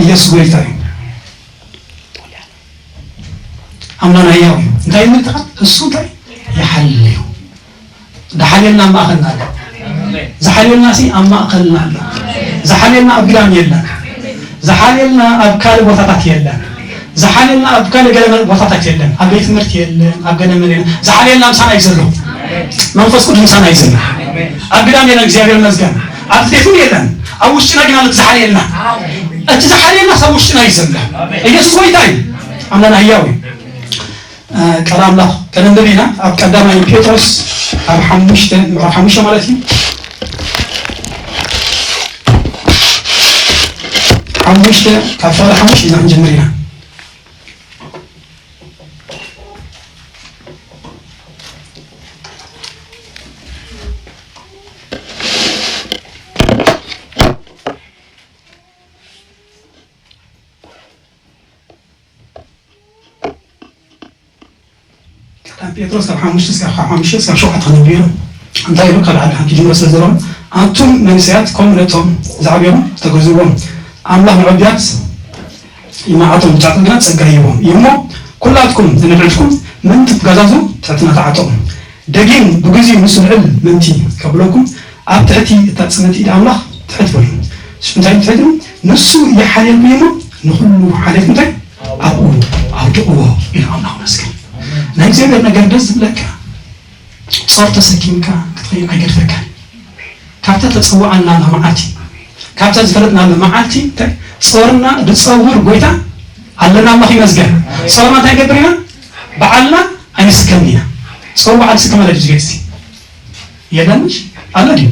ኢየሱስ ጎይታ እዩ። ኣምላኽ ሕያው እዩ። እንታይ ይብል እቲ ቃል? እሱ እንታይ? ይሓልል እዩ። ዝሓልየልና ኣብ ማእኸልና ኣሎ። ዝሓልየልና ሲ ኣብ ማእኸልና ኣሎ። ዝሓልየልና ኣብ ግዳም የለን። ዝሓልየልና ኣብ ካልእ ቦታታት የለን። ዝሓልየልና ኣብ ካልእ ገለ ቦታታት የለን። ኣብ ቤት ትምህርቲ የለን። ኣብ ገለ መለ የለን። ዝሓልየልና ምሳና እዩ ዘሎ። መንፈስ ቅዱስ ምሳና እዩ ዘሎ። ኣብ ግዳም የለን። እግዚኣብሔር ይመስገን። ኣብ ቤት እውን የለን። ኣብ ውሽጥና ግን ኣሎ እቲ ዝሓልየልና። እቲ ዝሓልየልና ኣብ ውሽጥና እዩ ዘሎ። ኢየሱስ ጎይታ እዩ። ኣምላኽና ህያው እዩ። እ፣ ቃል ኣምላኽ ከነንብብ ኢና። ኣብ ቀዳማይ ጴጥሮስ ኣብ ሓሙሽተ፣ ምዕራፍ ሓሙሽተ ማለት እዩ። ሓሙሽተ፣ ካብ ሻዕሪ ሓሙሽተ ኢና ክንጀምር ኢና። ቀዳም ጴጥሮስ ካብ ሓሙሽተ እስካብ፣ ካብ ሓሙሽተ እስካብ ሸውዓተ ክነብብ ኢና። እንታይ ኢሉ? ካብ ሓደ ሓንቲ ጅምሮ ስለ ዘለኹ፣ ኣቱም መንእሰያት ከምኡ ነቶም ዝዓብዮም ተገዝእዎም። ኣምላኽ ንዕቡያት ይመዓቶም፣ ንጻድቃን ግና ጸጋ ይህቦም እዩ እሞ፣ ኩላትኩም ንንዕድኩም ምእንቲ ትገዛዙ ትሕትና ተዓጠቑ። ደጊም ብግዚኡ ንሱ ልዕል ምእንቲ ከብለኩም፣ ኣብ ትሕቲ እታ ጽንዕቲ ኢድ ኣምላኽ ትሕት በሉ። እንታይ ትሕት? ንሱ ይሓልየልኩም እዩ እሞ፣ ንኹሉ ሓልየት እንታይ ኣብኡ ኣውድቕዎ ኢሉ ኣምላኽ መስገን። ናይ እግዚኣብሔር ነገር ደስ ዝብለካ፣ ጾር ተሰኪምካ ክትኸይድ ኣይገድፈካን። ካብታ ተጸውዓና መዓልቲ፣ ካብታ ዝፈለጥና መዓልቲ፣ ጾርና ዝጸውር ጎይታ ኣለና። ኣምላኽ ይመስገን። ጾርና እንታይ ይገብር ኢና? ባዕልና ኣይንስከምን ኢና። ጾር ባዕሉ ዝስከም ኣለ ድዩ? ዝገጽ የለን፣ ምሽ? ኣሎ ድዩ?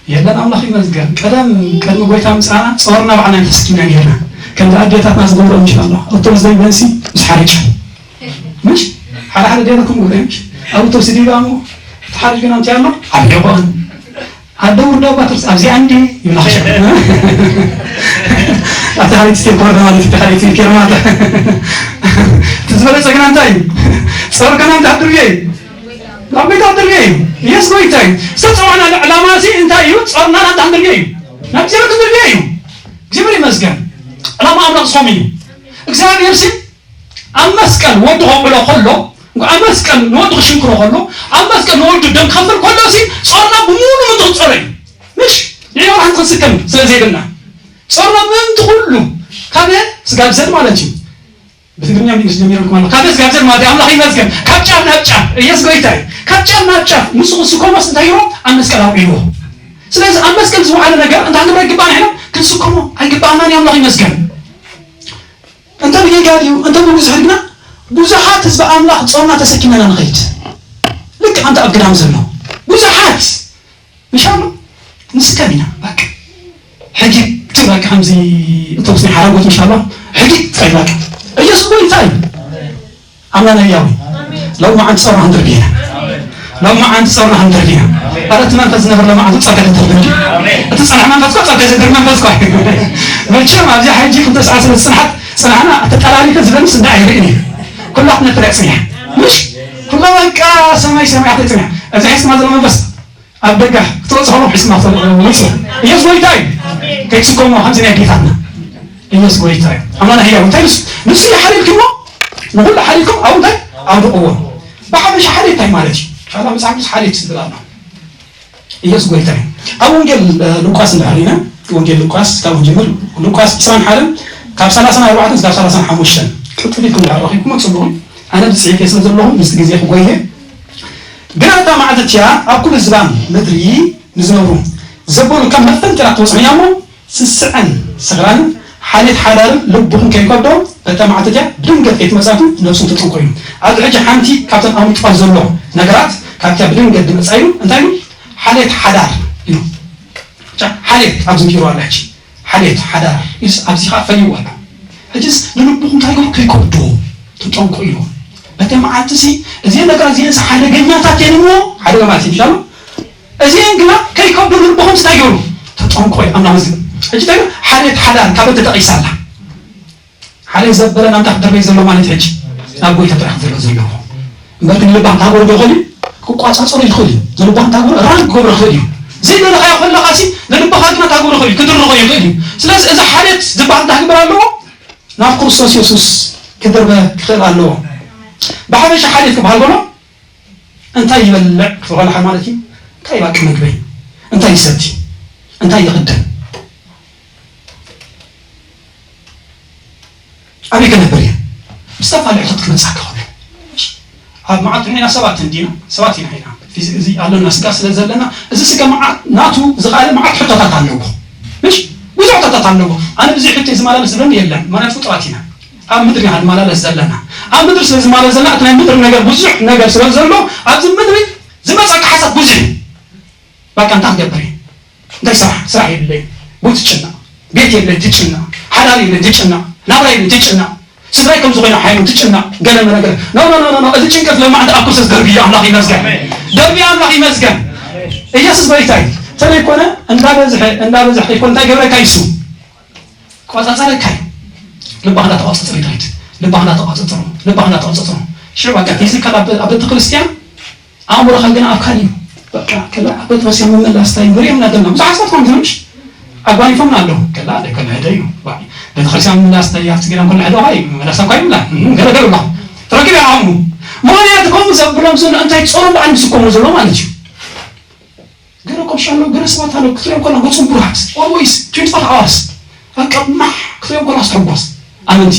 የለን። ኣምላኽ ይመስገን። ቀደም፣ ቅድሚ ጎይታ ምጻና ጾርና ባዕልና ተሰኪምና ነርና። ከምዚ ኣዴታትና ዝገብሮ፣ ምሽ? ኣሎ። እቶም ዘይበንሲ ምስ ሓርጭ፣ ምሽ? ሓደ ሓደ ኣዴታትኩም ጉዳይ፣ ምሽ? ኣብ እቶም ስዲባ እሞ፣ እቲ ሓርጭ ግን ኣምጽያ ኣሎ፣ ኣብ ደቆን። ኣደ ውርዶ ባትርስ ኣብዚኣ እንዲ ይብላ። ኣታ ሓሪት ስቴል ኮርደ ማለት፣ ኣታ ሓሪት ስቴል ኬርማታ። እቲ ዝበለጸ ግና እንታይ እዩ? ጾር ግና እንታይ ኣድርገ እዩ? ናብ ጎይታ ኣድርገ እዩ። ኢየሱስ ጎይታ እዩ። ዝተጸዋዕናሉ ዕላማ እዚ እንታይ እዩ? ጾርና ናብ እንታይ ኣድርገ እዩ? ናብ እግዚኣብሔር ክንድርገ እዩ። እግዚኣብሔር ይመስገን። ዕላማ ኣምላኽ ዝኾም እዩ። እግዚኣብሔር ሲ ኣብ መስቀል ወዱ ከውዕሎ ከሎ፣ ኣብ መስቀል ንወዱ ክሽንክሮ ከሎ፣ ኣብ መስቀል ንወዱ ደም ክኸፍል ከሎ ሲ ጾርና ብምሉእ ምእንቲ ክንጸሮ እዩ። ምሽ? ንዕኡ ሓንቲ ክንስከም ስለ ዘይብልና። ጾርና ምእንቲ ኩሉ፣ ካብ ስጋብ ዘድ ማለት እዩ። ብትግርኛ ብእንግሊዝ ጀሚረልኩም ኣለኹ። ካብ ስጋብ ዘድ ማለት እዩ። ኣምላኽ ይመስገን። ካብ ጫፍ ናብ ጫፍ፣ ኢየሱስ ጎይታ እዩ። ካብ ጫፍ ናብ ጫፍ፣ ንሱ ክስከሞስ እንታይ ይብሎ? ኣብ መስቀል ኣውዒልዎ። ስለዚ ኣብ መስቀል ዝወዓለ ነገር እንታይ ክንብሎ ይግባና? ኢና ክንስከሞ ኣይግባናን እዩ። ኣምላኽ ይመስገን። እንተ ብጌጋ ድዩ፣ እንተ ብብዙሕ ግና፣ ብዙሓት ህዝቢ ኣምላኽ ጾርና ተሰኪምና ንኸይድ። ልክዕ ከምቲ ኣብ ግዳም ዘሎ ብዙሓት፣ ምሽ ኣሎ፣ ንስከም ኢና፣ በቃ። ሕጂ እቲ በቃ ከምዚ እተውስ ናይ ሓራጎት፣ ምሽ ኣሎ፣ ሕጂ ትኸይድ በቃ። ኢየሱስ ጎይታ እዩ። ኣምላኽና ህያው እዩ። ሎማዓንቲ ጾርና ክንድርቢ ኢና። ሎማዓንቲ ጾርና ክንድርቢ ኢና። ኣረ እቲ መንፈስ ዝነብር ሎማዓንቲ ጸጋ ዘድርብ እንዲ። እቲ ጸንሐ መንፈስ እኮ ጸጋ ዘድርብ መንፈስ እኮ እዩ። መቸም ኣብዚ ሕጂ ክልተ ሰዓት ስለ ዝጸንሐት፣ ጽናሕና ተጠላሊፈ ዝበልስ እንዳ ኣይርእን እዩ። ኩላ ክትነፍር እያ ጽኒሓ። ምሽ? ኩላ በቃ ሰማይ ሰማያት እያ ጽኒሓ። እዚ ሒዝና ዘሎ መንፈስ ኣብ ደጋ ክትወጽእ ከሎ ሒዝና ዘሎ መንፈስ። ኢየሱስ ጎይታ እዩ። ከይስከሞ ከምዚ ናይ ኣዴታትና። ኢየሱስ ጎይታ እዩ። ኣምላኽና ህያው። እንታይ ንሱ? ንሱ ይሓልልክሞ፣ ንኹሉ ሓሊልኩም ኣብኡ እንታይ? ኣውድቕዎ። ብሓፈሻ ሓልየት እንታይ ማለት እዩ? ኢንሻላህ መጽሓፍ ቅዱስ ሓልየት ዝብል ኣሎ። ኢየሱስ ጎይታ እዩ። ኣብ ወንጌል፣ እ፣ ሉቃስ እንድሕር ኢና፣ ወንጌል ሉቃስ ካብ ንጅምር፣ ሉቃስ ዕስራን ሓደን ካብ ሰላሳን ኣርባዕተን እስካብ ሰላሳን ሓሙሽተን ቅልጥፍ ኢልኩም እንድሕር ረኺብኩሞ ጽቡቕ እዩ። ኣነ ብጽሒፈ ስለ ዘለኹ ምስቲ ግዜ ክጎየ። ግና እታ መዓልቲ እቲኣ ኣብ ኩሉ ዝባን ምድሪ ንዝነብሩ ዘበሉ ከም መፈንጠራ ክትበጽሖም እያ እሞ፣ ስስዐን ስኽራንን ሓልየት ሓዳርን ልብኹም ከይከብዶ፣ በታ መዓልቲ እቲኣ ብድንገት ከይትመጻኩም ነብስኹም ተጠንቀቑ እዩ። ኣብዚ ሕጂ ሓንቲ ካብተን ኣብ ምጥፋእ ዘሎ ነገራት ካብታ ብድንገት ዝመጻ እዩ። እንታይ እዩ? ሓልየት ሓዳር እዩ። ቻ-፣ ሓልየት ኣብዚ ቢሮ ኣላ ሕጂ። ሓልየት ሓዳር ኢልስ ኣብዚ ኸዓ ፈልይዎ ኣሎ። ሕጂስ ንልብኹም እንታይ ገሩ ከይከብዶ ተጠንቀቑ እዩ። በታ መዓልቲ ሲ እዚአን ነገራት እዚአን ሓደገኛታት እየን እሞ፣ ሓደጋ ማለት እዩ፣ ምሽ ኣሎ። እዚአን ግና ከይከብዱ ንልብኹም እንታይ ገሩ? ተጠንቀቑ እዩ። ኣምላኽ መስገን። ሕጂ እንታይ ገሩ? ሓልየት ሓዳር ካብ ተጠቒሳ ኣላ። ሓልየት ዘበለ ናብታ ክድርበይ ዘሎ ማለት ሕጂ ናብ ጎይታ ጥራሕ ክድርበ ዘለዎ። እምበር ግን ልባ እንታይ ገሩ ይኽእል እዩ? ክቋጻጸሮ ይኽእል እዩ። ንልባ እንታይ ገሩ? ራን ክገብሮ ይኽእል እዩ። ዘይደለኻዮ ከለኻሲ ንልብኻ ግና ታጎርኾ እዩ፣ ክድርኾ ይኽእል እዩ። ስለዚ እዚ ሓልዮት ዝበሃል እንታይ ክግበር ኣለዎ? ናብ ክርስቶስ የሱስ ክድርበ ክኽእል ኣለዎ። ብሓፈሻ ሓልዮት ክበሃል ከሎ እንታይ ይበልዕ ክበልዓ ማለት እዩ? እንታይ ይባቂ ምግበይ? እንታይ ይሰቲ? እንታይ ይኽደን? ኣበይ ክነብር እየ? ብዝተፈላለዩ ሕቶት ክመፅኣካ ከሎ ኣብ መዓት ንሕና ሰባት እንዲና፣ ሰባት ኢና። ሕና እዚ ኣለና ስጋ ስለ ዘለና፣ እዚ ስጋ መዓት ናቱ ዝኸኣለ መዓት ሕቶታት ኣለዎ። ምሽ ብዙሕ ሕቶታት ኣለዎ። ኣነ ብዙሕ ሕቶ ዝመላለስ ዝብለኒ የለን። ማለት ፍጡራት ኢና። ኣብ ምድሪ ኢና ዝመላለስ ዘለና። ኣብ ምድሪ ስለ ዝመላለስ ዘለና እቲ ናይ ምድሪ ነገር ብዙሕ ነገር ስለ ዘሎ ኣብዚ ምድሪ ዝመፀካ ሓሳብ ብዙሕ እዩ። በቃ እንታይ ክገብር እየ? እንታይ ስራሕ? ስራሕ የብለይ። ቡት ትጭነቕ። ቤት የብለይ ትጭነቕ። ሓዳር የብለይ ትጭነቕ። ናብራ የብለይ ትጭነቕ። ስድራይ ከም ዝኾነ ሓይኑ ትጭነቕ። ገለ መለ ገለ። ኖ፣ ኖ፣ ኖ፣ ኖ፣ ኖ። እዚ ጭንቀት ለማዕንቲ ኣብ ክርስቶስ ደርብዮ ኣምላኽ ይመስገን። ደርብዮ ኣምላኽ ይመስገን። ኢየሱስ ጎይታ እዩ። ተለይኮነ እንዳበዝሐ፣ እንዳበዝሐ ይኮን እንታይ ገብረካ ይሱ? ቆጻጸረካ እዩ። ልባኽ እንዳተቆጻጸረ ዳዊት። ልባኽ እንዳተቆጻጸሩ። ልባኽ እንዳተቆጻጸሩ። ሽዑ በቃ ፊዚካል ኣብ፣ ኣብ ቤተ ክርስቲያን ኣእምሮኻ ግን ኣብ ካልእ እዩ። በቃ ከላ ኣብ ቤተክርስትያን ምምላስ እንታይ እዩ? ንሪኦም እናደለና ብዙሓት ሰባት ኮም ትንሽ ኣጓኒፎምና ኣለዉ። ከላ ደከለ ህደ እዩ። ቤተክርስትያን ምምላስ እንታይ ኣብቲ ገዳም ከላ ህደ ኸይ ምምላስ እኳ ይብላ። ገለ ገለ ብላ። ትረክብ እያ ዓቕሙ። ምኽንያቱ ከምኡ ዘብሎም ዘሎ እንታይ ጾር በዓል ምስኮሙ ዘሎ ማለት እዩ። ገለ ኮምሽ ኣለዉ፣ ገለ ሰባት ኣለዉ፣ ክትሪኦም ከላ ገጾም ብሩሃት። Always twenty-four hours። በቃ ማሕ ክትሪኦም ከላ ኣስተሕጓስ። ኣመንቲ።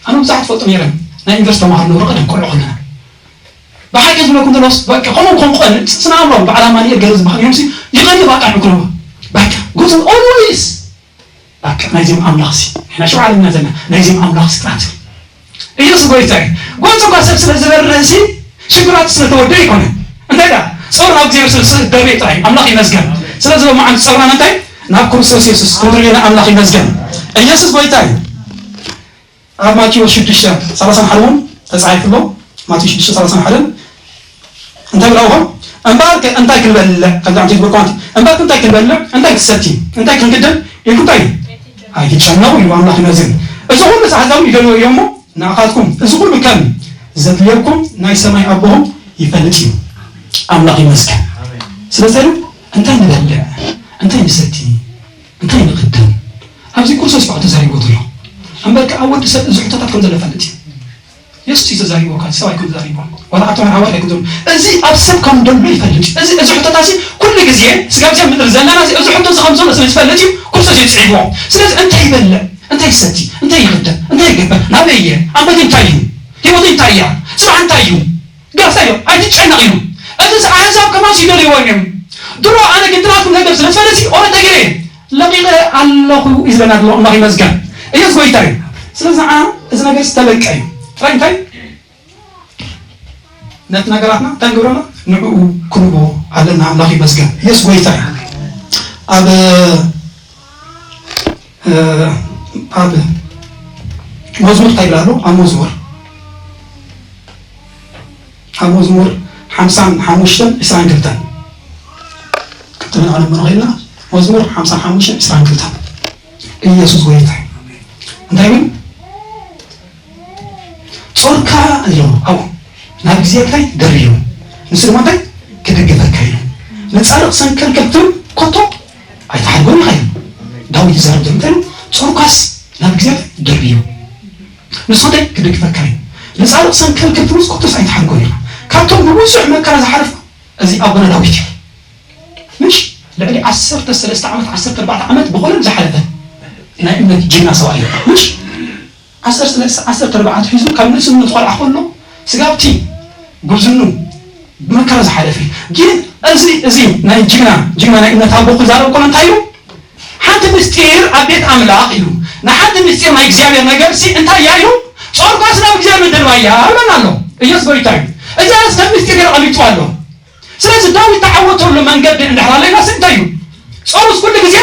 ኣነ ብዙሓት ፈልጡ ነይረን። ናይ ዩኒቨርሲቲ ተማሃሮ ነበሩ ቀደም ቆልዑ ከለና። ብሓቂ ዝብለኩም ዘለኹስ በቃ ከምኡ ከም ቆልዑ ስነ ኣእምሮም ብዓል ኣማኑኤል ገለ ዝበሃል እዮም ሲ ይቐኒ በቃ ንክረቡ በቃ ጉዞ always በቃ ናይዚኦም ኣምላኽ ሲ ንሕና ሽውዓለ ኢና ዘለና ናይዚኦም ኣምላኽ ሲ ጥራት ኢየሱስ ጎይታ እዩ። ጎንፂ እኳ ሰብ ስለ ዝበርህ ሲ ሽግራት ስለ ተወደ ይኮነ እንታይ ዳ ጾር ናብ እግዚኣብሔር ስለ ስደቤ ጥራይ ኣምላኽ ይመስገን። ስለዚ ሎማዓንቲ ጸውራና እንታይ ናብ ክርስቶስ ኢየሱስ ክንድርቤና ኣምላኽ ይመስገን። ኢየሱስ ጎይታ እዩ። ኣብ ማቴዎስ ሽዱሽተ ሰላሳን ሓደ እውን ተጻሒፉ ኣሎ። ማቴዎስ ሽዱሽተ ሰላሳን ሓደን እንታይ ብለው እምበኣር እንታይ ክንበልዕ ከምዚ ዓንተ ዝበልኩ ማለት እምበኣር እንታይ ክንበልዕ እንታይ ክሰቲ እንታይ ክንክደን ኢልኩም እንታይ ኣይትጨነቁ ኢሉ ኣምላኽ ይመስገን። እዚ ኩሉ ኣሕዛብ ይደልዎ እዮም እሞ ንኣኻትኩም እዚ ኩሉ ከም ዘድልየኩም ናይ ሰማይ ኣቦኹም ይፈልጥ እዩ። ኣምላኽ ይመስገን። ስለዚ እንታይ ንበልዕ እንታይ ንሰቲ እንታይ ንኽደን ኣብዚ ክርስቶስ ባዕሉ ተዛሪቦ ዘሎ እምበር ከኣ ወዲ ሰብ እዚ ሕቶታት ከም ዘሎ ይፈልጥ እዩ። የሱስ እዩ ተዛሪቦ ካብ ሰብ ኣይኮን ተዛሪቦ ዋላ ኣቶም ሓዋት ኣይኮን ዘሎ እዚ ኣብ ሰብ ከም ደሎ ይፈልጥ እዩ። እዚ እዚ ሕቶታሲ ኩሉ ግዜ ስጋብ እዚኣ ምድሪ ዘለና እዚ እዚ ሕቶ እዚ ከም ዘሎ ስለ ዝፈልጥ እዩ ክርስቶስ እዩ ጽሒፍዎ። ስለዚ እንታይ ይበልዕ እንታይ ይሰቲ እንታይ ይኽደን እንታይ ይግበር ናበይ እየ ኣንበቲ እንታይ እዩ ህይወቱ እንታይ እያ ስራሕ እንታይ እዩ ገርሳዮ ኣይትጨነቕ ኢሉ። እዚስ ኣህዛብ ከማንስ ይደልይዎ እዮም። ድሮ ኣነ ግን ትናትኩም ነገር ስለ ዝፈለሲ ኦረ ተገይረ ለቂቐ ኣለኹ እዩ ዝለና ዘሎ ኣምላኽ ይመስገን። ኢየሱስ ጎይታ እዩ። ስለዚ ንዓ እዚ ነገር ዝተለቀ እዩ። ጥራይ እንታይ ነቲ ነገራትና እንታይ ንገብረና ንዕኡ ክንቦ ኣለና ኣምላኽ ይመስገን። ኢየሱስ ጎይታ እዩ። ኣብ ኣብ መዝሙር እንታይ ይብል ኣሎ ኣብ መዝሙር ኣብ መዝሙር ሓምሳን ሓሙሽተን ዕስራን ክልተን ክተመልኣሎም ንኽእልና መዝሙር ሓምሳን ሓሙሽተን ዕስራን ክልተን ኢየሱስ ጎይታ እንታይ ይብል ጾርካ ኣሎ ኣብኡ ናብ እግዚኣብሔር ደርብዮ ንሱ ድማ እንታይ ክድግፈካ እዩ ንጻድቕ ሰንከልከል ክትብል ኮቶ ኣይትሓድጎን ኢኻ እዩ ዳዊት ይዛረብ ዘሎ እንታይ ጾርካስ ናብ እግዚኣብሔር ደርብዮ ንሱ እንታይ ክድግፈካ እዩ ንጻድቕ ሰንከልከል ክትብልስ ኮቶስ ኣይትሓድጎን ኢኻ ካብቶም ብብዙሕ መከራ ዝሓለፉ እዚ ኣቦና ዳዊት እዩ ምሽ ልዕሊ ዓሰርተ ሰለስተ ዓመት ዓሰርተ ኣርባዕተ ዓመት ብኾነ ዝሓለፈ ናይ እምነት ጅግና ሰብኣይ እዩ ምሽ ዓሰርተ ሰለስተ ዓሰርተ ኣርባዕተ ሒዙ ካብ ንእስነቱ ቆልዓ ከሎ ስጋብቲ ጉብዝኑ ብመከራ ዝሓለፈ እዩ። ግን እዚ እዚ ናይ ጅግና ጅግና ናይ እምነት ኣቦ ክዛረብ ከሎ እንታይ ኢሉ ሓንቲ ምስጢር ኣብ ቤት ኣምላኽ ኢሉ ንሓንቲ ምስጢር ናይ እግዚኣብሔር ነገር ሲ እንታይ እያ ኢሉ ጾርኳስ ናብ እግዚኣብሔር ደርባያ ይብለና ኣሎ። ኢየሱስ ጎይታ እዩ። እዚኣ ከም ምስጢር ገይሩ ኣቐሚጥዋ ኣሎ። ስለዚ ዳዊት ተዓወተሉ መንገዲ እንድሕር ኣለና ሲ እንታይ እዩ ጾሩስ ኩሉ ግዜ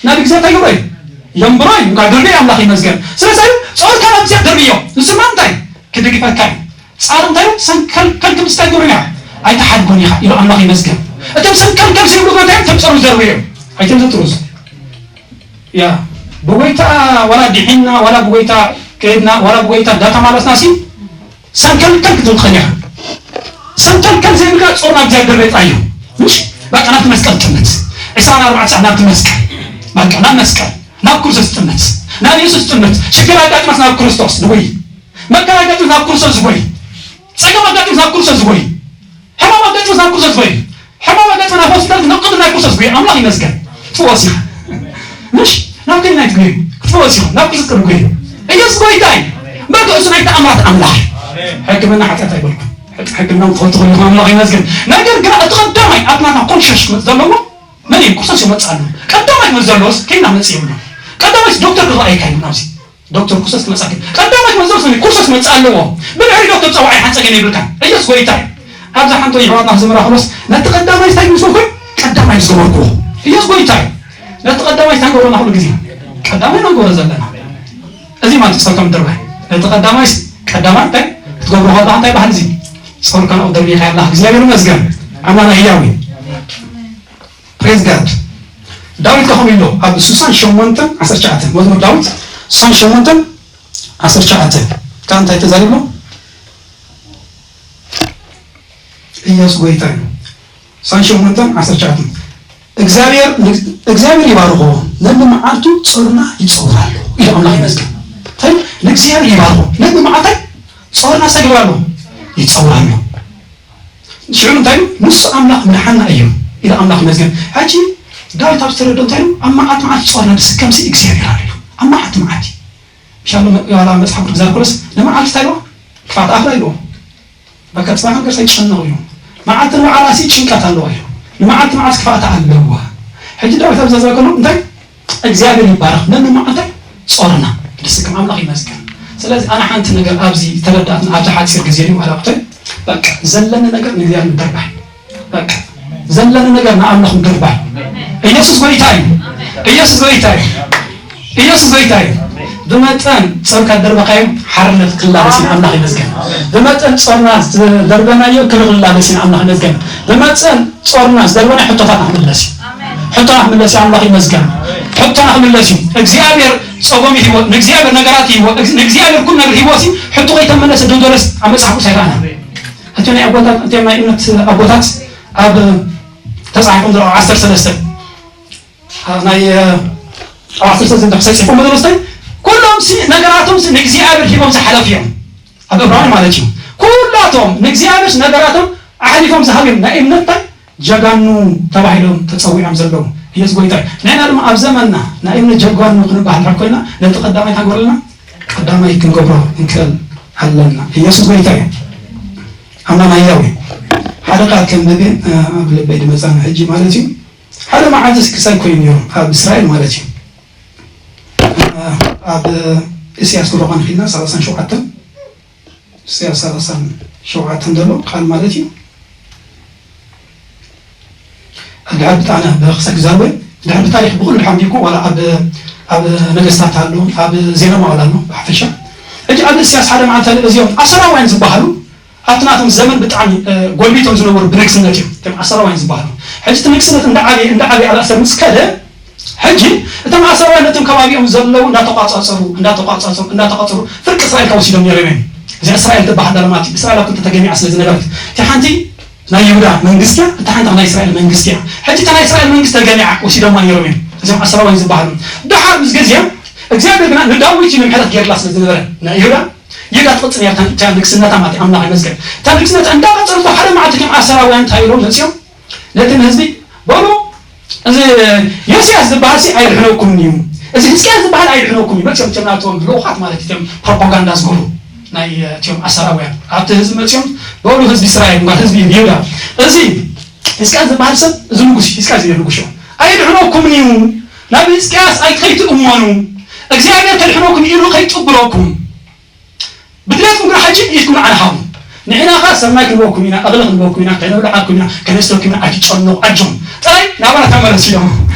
ናብ እግዚኣብሔር እንታይ ይብሎ እዩ የንብሮ እዩ እንኳ ደርቤ ኣምላኽ ይመስገን ስለዚ እዩ ጸወታ ናብ እግዚኣብሔር ደርብዮ ንስማ እንታይ ክድግፈካ እዩ ጻር እንታይ እዩ ሰንከልከል ክምስታይ ግብርና ኣይተሓድጎን ኢኻ ኢሉ ኣምላኽ ይመስገን እቶም ሰንከልከል ዘይብሉ እንታይ እዮም ተምጸሩ ዘርብዮ ኣይተምዘጥሩስ ያ ብጎይታ ዋላ ድሒና ዋላ ብጎይታ ከይድና ዋላ ብጎይታ እንዳተማለስና ሲ ሰንከልከል ክትብል ትኽእል ኢኻ ሰንከልከል ዘይብልካ ጾር ናብ እግዚኣብሔር ቤት ኣዩ ምሽ በቃ ናብቲ መስቀል ጥምት። ዕስራን ኣርባዕተ ሰዓት ናብቲ መስቀል። በቃ ናብ መስቀል፣ ናብ ክርስቶስ ጥምት። ናብ ኢየሱስ ጥምት። ሽግር ኣጋጥመስ ናብ ክርስቶስ ዝጎይ። መከራ ኣጋጥመስ ናብ ክርስቶስ ዝጎይ። ጸገም ኣጋጥመስ ናብ ክርስቶስ ዝጎይ። ሕማም ኣጋጥመስ ናብ ክርስቶስ ዝጎይ። ሕማም ኣጋጥመስ ናብ ሆስፒታል ናብ ቅድሚ ናይ ክርስቶስ ዝጎይ። ኣምላኽ ይመስገን። ክትፈወስ ኢኻ። ምሽ ናብ ከሊና ኣይትጎይ። ክትፈወስ ኢኻ። ናብ ክርስቶስ ትጎይ። ኢየሱስ ጎይታ እዩ። በቃ እሱ ናይ ተኣምራት ኣምላኽ። ሕክምና ሓጢኣት ኣይበልኩም። ሕክምና ትፈልጡ ኢኹም። ኣምላኽ ይመስገን። ነገር ግን እቲ ቀዳማይ ኣብ ናትና ኮንሽስ ክመጽእ ዘለዎ መን እዩ? ክርስቶስ ይመጽእ ኣሎ። ቀዳማይ ክመጽእ ዘለዎስ ከይና መጽእ ይብሉ። ቀዳማይስ ዶክተር ክረኣየካ እዩ ናብዚ። ዶክተር ክርስቶስ ክመጽእ ኣለዎ። ቀዳማይ ክመጽእ ዘለዎስ መን እዩ? ክርስቶስ ክመጽእ ኣለዎ። ብድሕሪ ዶክተር ጸዋዒ ሓንጸገን የብልካን። ኢየሱስ ጎይታ እዩ። ኣብዛ ሓንቲ የሕዋትና ክዝምራ ከሎስ ነቲ ቀዳማይ እንታይ ይመስለኩም? ቀዳማይ ዝገበርኩዎ። ኢየሱስ ጎይታ እዩ። ነቲ ቀዳማይ እንታይ ንገብሮ ኩሉ ግዜ? ቀዳማይ ኢና ንገብሮ ዘለና። እዚ ማለት ጸርካ ምድርባይ። ነቲ ቀዳማይስ ቀዳማይ እንታይ ክትገብሮ ከለኻ እንታይ ባህል እዚ? ጸርካ ነው ደርቢኻ ያላ። እግዚኣብሔር ይመስገን። ኣማና ህያው እዩ። ፕሬዝ ጋድ። ዳዊት ከ ከምኡ ኢሉ ኣብ ስሳን ሸሞንተን ዓሰርተ ትሽዓተ፣ መዝሙር ዳዊት ስሳን ሸሞንተን ዓሰርተ ትሽዓተ፣ ካብ እንታይ ተዛሪቡ? ኢየሱስ ጎይታ እዩ። ስሳን ሸሞንተን ዓሰርተ ትሽዓተ፣ እግዚኣብሔር እግዚኣብሔር ይባርኮ፣ ነንመዓልቱ ጾርና ይጸውር ኣሎ ኢሉ ኣምላኽ ይመስገን። እንታይ ንእግዚኣብሔር ይባርኮ፣ ነንመዓልታይ ጾርና ሰጊሩ ኣሎ፣ ይጸውር ኣሎ። ሽዑ እንታይ ኢሉ? ንሱ ኣምላኽ ምድሓና እዩ ኢሉ ኣምላኽ ይመስገን። ሕጂ ዳዊት ኣብ ዝተረድኦ እንታይ ኢሉ? ኣብ መዓልቲ መዓልቲ ጾርና ንስከምሲ እግዚኣብሔር ኣሎ ኢሉ። ኣብ መዓልቲ መዓልቲ። ምሻሎ መ-፣ ዋላ መጽሓፍ ቅዱስ ክዛረብ ከሎስ ንመዓልቲ እንታይ ኢልዎ? ክፋት ኣኽላ ኢልዎ። በቃ ጽባሕ ነገር ሳይጨነቕ እዩ። መዓልቲ ንባዕላሲ ጭንቀት ኣለዋ እዩ። ንመዓልቲ መዓልቲ ክፋት ኣለዋ። ሕጂ ዳዊት ኣብ ዘዛከሎ እንታይ? እግዚኣብሔር ይባረኽ። ነንመዓልታይ ጾርና ንስከም ኣምላኽ ይመስገን። ስለዚ ኣነ ሓንቲ ነገር ኣብዚ ተረዳእትን ኣብዚ ሓጺር ግዜ እዩ ኣላኩተይ። በቃ ዘለኒ ነገር ንእግዚኣብሔር ምድርባይ። በቃ ዘለኒ ነገር ንኣምላኽ ምድርባይ። ኢየሱስ ጎይታ እዩ። ኢየሱስ ጎይታ እዩ። ኢየሱስ ጎይታ እዩ። ብመጠን ጾርካ ደርበኻዮም ሓርነት ክላበስ ኢና ኣምላኽ ይመስገን። ብመጠን ጾርና ዝደርበናዮ ክብሪ ክላበስ ኢና ኣምላኽ ይመስገን። ብመጠን ጾርና ዝደርበናዮ ሕቶታት ክምለስ እዩ። ሕቶና ክምለስ እዩ ኣምላኽ ይመስገን። ሕቶና ክምለስ እዩ። እግዚኣብሔር ጸጎም ይህቦ፣ ንእግዚኣብሔር ነገራት ይህቦ፣ ንእግዚኣብሔር ኩሉ ነገር ይህቦ ሲ ሕቶ ከይተመለሰ ደንደለስ ኣብ መጽሓፍ ቅዱስ ኣይረኣና። እቲ ናይ ኣቦታት፣ እቲ ናይ እምነት ኣቦታት ኣብ ተጻሒፎም ዘለዉ ዓሰርተ ሰለስተ ናይ ዓሰርተ ዘንተ ክሰይ ጽፎም መደረስተይ ኩሎም ሲ ነገራቶም ሲ ንእግዚኣብሔር ሂቦም ዝሓለፉ እዮም። ኣብ እብራውያን ማለት እዩ። ኩላቶም ንእግዚኣብሔር ነገራቶም ኣሕሊፎም ዝሃቡ እዮም። ናይ እምነት እንታይ ጀጋኑ ተባሂሎም ተጸዊዖም ዘለዉ ኢየሱስ ጎይታ እዩ። ናይና ድማ ኣብ ዘመንና ናይ እምነት ጀጋኑ ክንበሃል ድሕር ኮይና ነቲ ቀዳማይ ታጎርልና ቀዳማይ ክንገብሮ እንክእል ኣለና። ኢየሱስ ጎይታ እዩ። ኣማና ያዊ ሓደ ቃል ከም ደገ ኣብ ልበይ ድመጻና ሕጂ ማለት እዩ። ሓደ መዓልቲ ክሳይ ኮይኑ ነይሩ ኣብ እስራኤል ማለት እዩ። ኣብ እስያስ ክብረቋን ኺድና ሰላሳን ሸውዓተን እስያስ ሰላሳን ሸውዓተን ዘሎ ቃል ማለት እዩ። ድሕር ብጣዕሚ ብክሳይ ክዛርበ ድሕር ብታሪክ ብኩሉ ድሓን ዲኮ ዋላ ኣብ ኣብ ነገስታት ኣሎ ኣብ ዜና ማዋል ኣሎ ብሓፈሻ። ሕጂ ኣብ እስያስ ሓደ መዓልቲ እዚኦም ኣሰራውያን ዝበሃሉ ኣብቲ ናቶም ዘመን ብጣዕሚ ጎልቢቶም ዝነበሩ ብንግስነት እዮም። እቶም ኣሰራውያን ዝበሃሉ ሕጂ እቲ ንግስነት እንዳዓበየ እንዳዓበየ ኣብ ኣሰር ምስ ከደ ሕጂ እቶም ኣሰራውያን ነቶም ከባቢኦም ዘለዉ እንዳተቋጻጸሩ እንዳተቋጻጸሩ እንዳተቋጸሩ ፍርቂ እስራኤል ካብ ወሲዶም ነይሮም እዮም። እዚ እስራኤል ትበሃል ዳርማቲ እስራኤል ኣብ ክልተ ተገሚዓ ስለ ዝነበረት እቲ ሓንቲ ናይ ይሁዳ መንግስቲ እያ፣ እታ ሓንቲ ናይ እስራኤል መንግስቲ እያ። ሕጂ እታ ናይ እስራኤል መንግስቲ ተገሚዓ ወሲዶማ ነይሮም እዮም እዞም ኣሰራውያን ዝበሃሉ። ድሓር ምስ ግዜ እግዚኣብሔር ግና ንዳዊት እዩ ንምሕረት ገይርላ ስለ ዝነበረ ናይ ይሁዳ ይዳ ትቕጽል እያ እታ ንግስነታ ማለት ኣምላኽ ይመስገን። እታ ንግስነታ እንዳቐጸለቶ ሓደ መዓልቲ እቶም ኣሰራውያን እንታይ ኢሎም መጺኦም ነቲ ንህዝቢ በሉ እዚ ዮስያስ ዝበሃል ሲ ኣይድሕነኩም እዩ፣ እዚ ህዝቅያስ ዝበሃል ኣይድሕነኩም እዩ። መጺኦም እቶም ናቶም ልኡኻት ማለት እቶም ፕሮፓጋንዳ ዝገብሩ ናይ እቶም ኣሰራውያን ኣብቲ ህዝቢ መጺኦም በሉ ህዝቢ እስራኤል ማለት ህዝቢ ይሁዳ እዚ ህዝቅያስ ዝበሃል ሰብ እዚ ንጉስ ህዝቅያስ እዩ ንጉስ ኣይድሕነኩም እዩ። ናብ ህዝቅያስ ኣይትኸይትእመኑ እግዚኣብሔር ከድሕነኩም ኢሉ ከይጥብረኩም ብድሌትኩም ግና ሕጂ ኢድኩም ንዓና ሃቡ። ንሕና ኸኣ ሰናይ ክንበኩም ኢና፣ እኽሊ ክንበኩም ኢና፣ ከነብልዓኩም ኢና፣ ከነስተኩም ኢና፣ ኣይትጨነቑ፣ ኣጆም ጥራይ ናባና ተመለሱ ኢሎሞ።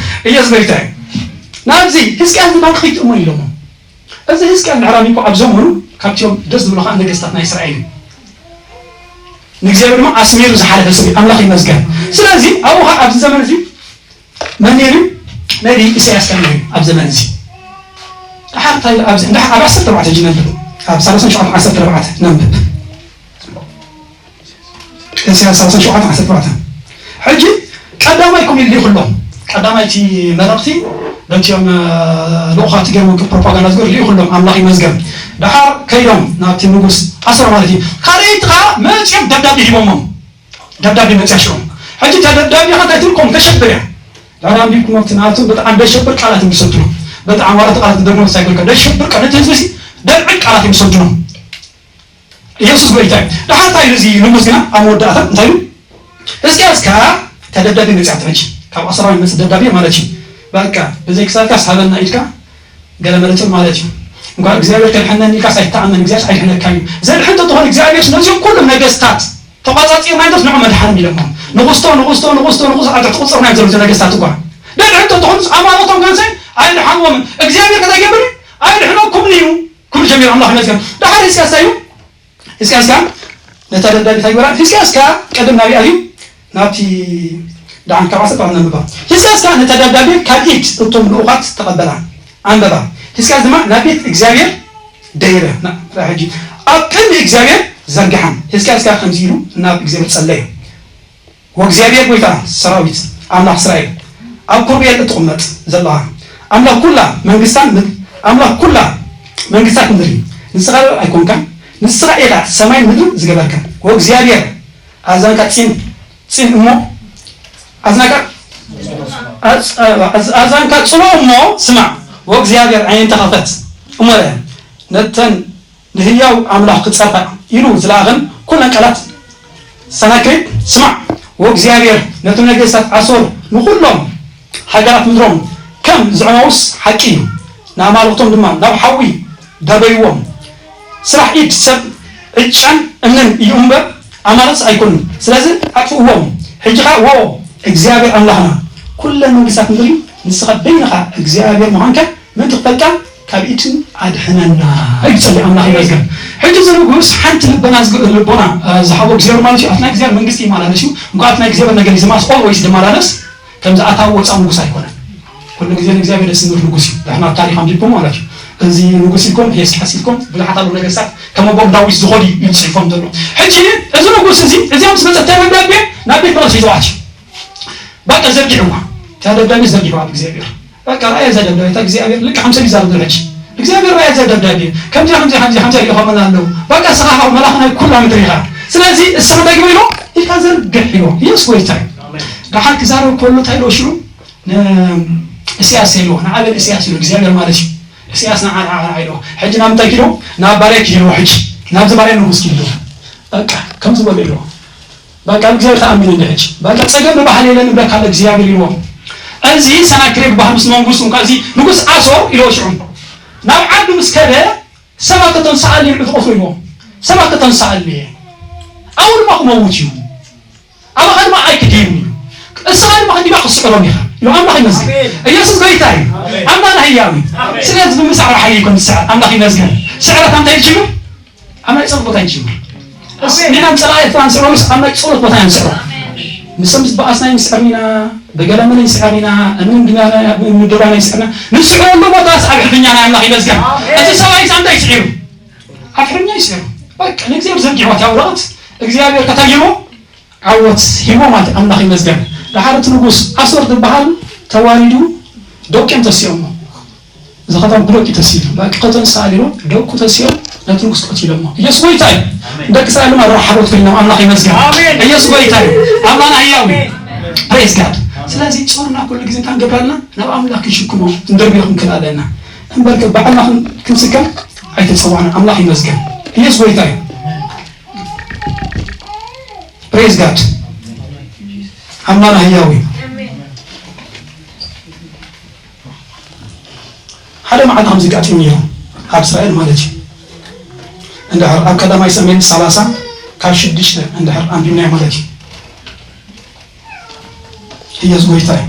ኢየሱስ ጎይታ እዩ። ናብዚ ህዝቅያስ ዝበሃል ከይትእመኑ ኢሎሞ። እዚ ህዝቅያስ ድሕራሚ እኮ ኣብ ዘመኑ ካብቲኦም ደስ ዝብሉ ኸዓ ነገስታት ናይ እስራኤል እዩ። ንእግዚኣብሔር ድማ ኣስሚሩ ዝሓለፈ ሰብ እዩ። ኣምላኽ ይመስገን። ስለዚ ኣብኡ ኸዓ ኣብዚ ዘመን እዚ መን ነይሩ? ነቢይ ኢሳያስ ከ ነይሩ ኣብ ዘመን እዚ። ድሓር እንታይ ኢሉ ኣብዚ እንዳ ኣብ ዓሰርተ ኣርባዕተ ሕጂ ነንብብ። ኣብ ሰላሳን ሸውዓተን ዓሰርተ ኣርባዕተ ነንብብ። ኢሳያስ ሰላሳን ሸውዓተን ዓሰርተ ኣርባዕተ። ሕጂ ቀዳማይ ኮም ኢሉ ልኢኹሎም። ቀዳማይ እቲ መልእኽቲ በቲኦም ልኡኻት ገይሮም ፕሮፓጋንዳ ዝገሩ ልኢኹሎም። ኣምላኽ ይመስገን። ደሓር ከይዶም ናብቲ ንጉስ ኣሶር ማለት እዩ። ካልኣይቲ ከዓ መፂኦም ደብዳቤ ሂቦሞም። ደብዳቤ መፅያ ሽዑ። ሕጂ እታ ደብዳቤ ኸ እንታይ ትብል? ኮም ተሸብር እያ። ደሓር ኣንቢብኩም ኣብቲ ናቱ በጣም ደሸብር ቃላት ይሰድሩ። በጣም ዋላት ቃላት ደግሞ ሳይክል ደሸብር ቃላት ህዝቢ ሲ ደብዕድ ቃላት ይሰድሩ። ኢየሱስ ጎይታ እዩ። ደሓር እንታይ ኢሉ እዚ ንጉስ ግና ኣብ መወዳእታ እንታይ ኢሉ? ሕዝቅያስ ከኣ እታ ደብዳቤ መጺኣቶ ሕጂ ካብ ኣስራዊ መጽእ ደብዳቤ ማለት እዩ። በቃ ብዘይ ክሳድካስ ሃበና ኢልካ ገለ መለጽ ማለት እዩ። እንኳን እግዚኣብሔር ከድሕነኒ ኢልካስ ኣይተኣመን እግዚኣብሔር ኣይድሕነካ እዩ። ዘድሕን ተትኾን እግዚኣብሔር ነዚኦም ኩሎም ነገስታት ተቋጻጺርና ኢንዶስ ንዑ መድሓንም ኢሎሞም። ንጉስቶ ንጉስቶ ንጉስቶ ንጉስ ኣብ ትሕቲ ቁጽርና እዮም ዘለዉ ነገስታት እኳ። ደድሕን ተትኾንስ ኣማልኽቶም ከንሰ ኣይድሓንዎምን። እግዚኣብሔር ከታይ ገብር ኣይድሕነኩምን እዩ። ክብሪ ጀሚር ኣምላኽ ይመስገን። ደሓር ሕዝቅያስ እንታይ እዩ? ሕዝቅያስ ከኣ ነታ ደብዳቤ እንታይ ይበላ? ሕዝቅያስ ከኣ ቀደም ናብኣ እዩ ናብቲ ደሓን ካብ ዓሰርተ ነንብባ። ሕዝቅያስ ከኣ ነታ ደብዳቤ ካብ ኢድ እቶም ልኡኻት ተቐበላ፣ ኣንበባ። ሕዝቅያስ ድማ ናብ ቤት እግዚኣብሔር ደይበ። ና-፣ ራ-፣ ሕጂ ኣብ ቅድሚ እግዚኣብሔር ዘርግሓን። ሕዝቅያስ ከኣ ከምዚ ኢሉ ናብ እግዚኣብሔር ጸለየ። ወእግዚኣብሔር ጐይታ ሰራዊት ኣምላኽ እስራኤል ኣብ ኪሩቤል እትቕመጥ ዘለኻ ኣምላኽ ኩላ መንግስታት ምድሪ ኣምላኽ ኩላ መንግስታት ምድሪ ንስኻ ኣይኮንካን ንስኻ ኢኻ ሰማይ ምድሪ ዝገበርካ ወእግዚኣብሔር ኣዛንካ ጺን ጺን እሞ ኣዝናካ ኣዝ-፣ ኣዝ-፣ ኣዛንካ ጽኖ እሞ ስማዕ ወእግዚኣብሔር ዓይነን ተኸፈት እሞ ነተን ንህያው ኣምላኽ ክጸርፋ ኢሉ ዝለኣኸን ኩለን ቃላት ሰናክሬም ስማዕ፣ ወእግዚኣብሔር ነቶም ነገስታት ኣሶር ንኹሎም ሃገራት ምድሮም ከም ዘዕነዉስ ሓቂ እዩ። ንኣማልኽቶም ድማ ናብ ሓዊ ደበይዎም። ስራሕ ኢድ ሰብ ዕጫን እምንን እዩ እምበር ኣማልኽትስ ኣይኮኑን። ስለዚ ኣጥፍእዎም። ሕጂ ኸኣ ወኦ እግዚኣብሔር ኣምላኽና ኩለን መንግስታት ምድሪ ንስኻ በይንኻ እግዚኣብሔር ምዃንካ ምእንቲ ክፈልጣ ካብ ኢድን ኣድሕነና እዩ ዝጸሊ ኣምላኽ ይመስገን። ሕጂ እዚ ንጉስ ሓንቲ ልበና ዝግ-፣ ልቦና፣ እ፣ ዝሃቦ እግዚኣብሔር ማለት እዩ። ኣብቲ ናይ እግዚኣብሔር መንግስቲ ይመላለስ እዩ። እንኳ ኣብቲ ናይ እግዚኣብሔር ነገር እዩ ዝማስ ኦልዌይስ ዝመላለስ ከም ዝኣታዊ ወፃእ ንጉስ ኣይኮነን። ኩሉ ግዜ ንእግዚኣብሔር ዘስምር ንጉስ እዩ። ንሕና ኣብ ታሪኽ ኣንቢብኩም ማለት እዩ። እዚ ንጉስ ኢልኩም፣ ሄስክያስ ኢልኩም፣ ብዙሓት ኣለዉ ነገስታት ከም ኣቦም ዳዊት ዝኾዱ እዩ ጽሒፎም ዘሎ። ሕጂ እዚ ንጉስ እዚ፣ እዚኣ ምስ መጸት እታ ደብዳቤ ናብ ቤት መቕደስ ሒዝዋ ኣትዩ። በቃ ዘርጊሕዋ። እታ ደብዳቤ ዘርጊሕዋ ብእግዚኣብሔር። በቃ ራእያ እዛ ደብዳቤ፣ እታ እግዚኣብሔር ልክዕ ከም ሰብ ይዛረብ ዘሎ ሕጂ። እግዚኣብሔር ራእያ እዛ ደብዳቤ። ከምዚ፣ ከምዚ፣ ከምዚ፣ ከምዚ ይልእኾምና ኣለዉ። በቃ ንስኻ ኻብ መልኣኽ ናይ ኩላ ምድሪ ኢኻ። ስለዚ ንስኻ እንታይ ግበር ኢሎ? ኢድካ ዘርግሕ ኢሎ። ኢየሱስ ጎይታ እዩ። ኣሜን። ደሓር ክዛረብ ከሎ እንታይ ኢሎ ሽዑ? ን-፣ እስያስ ኢሎ። ንዓበል እስያስ ኢሎ። እግዚኣብሔር ማለት እዩ። እስያስ ንዓ፣ ንዓ፣ ንዓ ኢሎ። ሕጂ ናብ እንታይ ኪዶ? ናብ ባርያ ኪዶ ሕጂ። ናብዚ ባርያ ንጉስ ኪዶ። በቃ ከምዚ በሎ ኢሎ። በቃ ኣብ እግዚኣብሔር ተኣሚነ እንደ ሕጂ። በቃ ጸገም ንባህል የለን ንብለካ ኣሎ እግዚኣብሔር ኢልዎ። እዚ ሰናክሬም ባህል ምስ መንግስቱ እንኳ እዚ ንጉስ ኣሶር ኢልዎ ሽዑ። ናብ ዓዱ ምስ ከደ ሰባት ከተንስኣሊ ንዑ ትቐትሉ ኢልዎ። ሰባት ከተንስኣሊ። ኣብኡ ድማ ክመውት እዩ። ኣባኻ ድማ ኣይክድህን እዩ። እስኻ ድማ ከዲማ ክስዕሮም ኢኻ። ኢሉ ኣምላኽ ይመስገን። ኣሜን። ኢየሱስ ጎይታ እዩ። ኣሜን። ኣምላኽና ህያው እዩ። ኣሜን። ስለዚ ብምስዓር ሓይሊ ይኮን ዝስዕር። ኣምላኽ ይመስገን። ስዕረት እንታይ ይጅምር? ኣብ ናይ ጸሎት ቦታ ይጅምር። እስ-፣ ኣሜን። ንሕና ንጸላኢ ኤርትራ ንስዕሮ ምስ ኣብ ናይ ጸሎት ቦታ ኢና ንስዕሮ። ኣሜን። ንሶም ዝበኣስና ይንስዕር ኢና፣ ብገለ መለ ይንስዕር ኢና፣ እምኒ ድና-፣ እምኒ ድራና ይንስዕርና። ንስዕረሉ ቦታስ ኣብ ሕርኛ ናይ ኣምላኽ ይመስገን። ኣሜን። እቲ ሰብኣይ ሳምንታ ይስዒሩ። ኣብ ሕርኛ ይስዕሩ። በቃ ንእግዚኣብሔር ዘርጊሕዋ እታ ወረቐት እግዚኣብሔር ከታይሞ ዓወት ሂቦ ማለት ኣምላኽ ይመስገን። ደሓር እቲ ንጉስ ኣሶር ዝበሃል ተዋሪዱ ደቂኦም ተሲኦሞ። እዚ ኸተማ ብደቂ ተሲኡ። በቃ ከተንሳ ኢሉ ደቁ ተሲኦም ነቲ ንጉስ ቀቲሎሞ። ኢየሱስ ጎይታ እዩ። ኣሜን። ደቂ እስራኤል ድማ ረሓቦት ኮይኖም ኣምላኽ ይመስገን። ኣሜን። ኢየሱስ ጎይታ እዩ። ኣምላኽና ህያው እዩ። ኣሜን። ፕሬዝ ጋድ። ስለዚ ጾርና ኩሉ ግዜ እንታይ ንገብር ኣለና? ናብ ኣምላኽ ክንሽክሞ ክንደርብዮ ክንክእል ኣለና። እምበር ባዕልና ክን-፣ ክንስከም ኣይተጸዋዕና። ኣምላኽ ይመስገን። ኢየሱስ ጎይታ እዩ። ፕሬዝ ጋድ። ኣምላኽና ህያው እዩ። ሓደ መዓልቲ ከምዚ ኣጋጢሙ ነይሩ፣ ኣብ እስራኤል ማለት እዩ። እንድሕር ኣብ ቀዳማይ ሳሙኤል ሰላሳ ካብ ሽዱሽተ እንድሕር ኣንቢብናዮ ማለት እዩ። ኢየሱስ ጎይታ እዩ።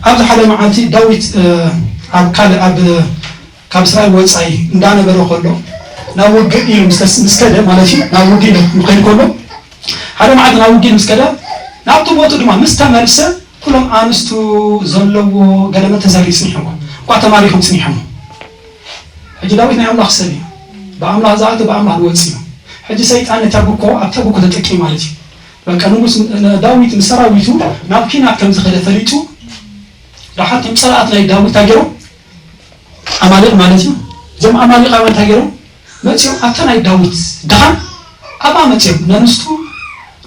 ኣብዚ ሓደ መዓልቲ ዳዊት፣ እ፣ ኣብ ካልእ፣ ኣብ፣ ካብ እስራኤል ወጻኢ እንዳነበረ ከሎ፣ ናብ ውግእ ኢሉ ምስ ተስ-፣ ምስ ከደ ማለት እዩ፣ ናብ ውግእ ኢሉ ክኸይድ ከሎ፣ ሓደ መዓልቲ ናብ ውግእ ምስ ከደ፣ ናብቲ ቦትኡ ድማ ምስ ተመልሰ፣ ኩሎም ኣንስቱ ዘለዎ ገለመ ተዘርዩ ጽኒሕዎ፣ እኳ ተማሪኾም ጽኒሖም። ሕጂ ዳዊት ናይ ኣምላኽ ሰብ እዩ። ብኣምላኽ ዝኣቱ ብኣምላኽ ዝወጽእ እዩ። ሕጂ ሰይጣን ነታ ብኮ፣ ኣብታ ብኮ ተጠቂሙ ማለት እዩ። በቃ ንጉስ ዳዊት ምስ ሰራዊቱ ናብ ኪናት ከም ዝኸደ ፈሊጡ፣ ደሓር ከም ጸላእት ናይ ዳዊት እንታይ ገይሮም? ኣማሌቅ ማለት እዩ። እዞም ኣማሌቃውያን እንታይ ገይሮም? መጺኦም ኣብታ ናይ ዳዊት ድኻም ኣብኣ መጺኦም ነንስቱ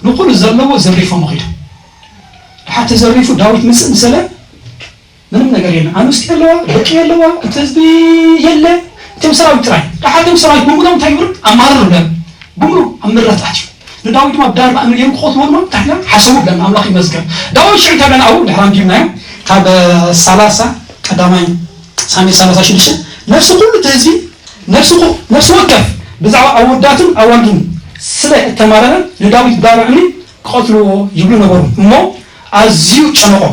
ንኹሉ ዘለዎ ዘሪፎም ኺዱ። ደሓር ተዘሪፉ ዳዊት ምስ ምሰለ ምንም ነገር የለን። ኣንስቲ የለዋ፣ ደቂ የለዋ፣ እቲ ህዝቢ የለ፣ እቶም ሰራዊት ጥራይ። ደሓር እቶም ሰራዊት ብምሎም እንታይ ይብሉ? ኣማርር ብሎም። ብምሉ ኣብ ምረት ኣትዩ። ንዳዊት ድማ ብዳርባ እምኒ ገይሩ ክቐትልዎ ድማ እንታይ ኢልና ሓሰቡ ብለና። ኣምላኽ ይመስገን። ዳዊት ሽዑ እንታይ ብለና ኣብኡ ድሕር ኣንቢብናዮ። ካብ ሰላሳ ቀዳማይ ሳሙኤል ሰላሳ ሽዱሽተ ነፍሲ ኩሉ እቲ ህዝቢ ነፍሲ ኩ- ነፍሲ ወከፍ ብዛዕባ ኣወዳቱን ኣዋልዱን ስለ እተማረረ ንዳዊት ብዳርባ እምኒ ክቐትልዎ ይብሉ ነበሩ እሞ ኣዝዩ ጨነቖ።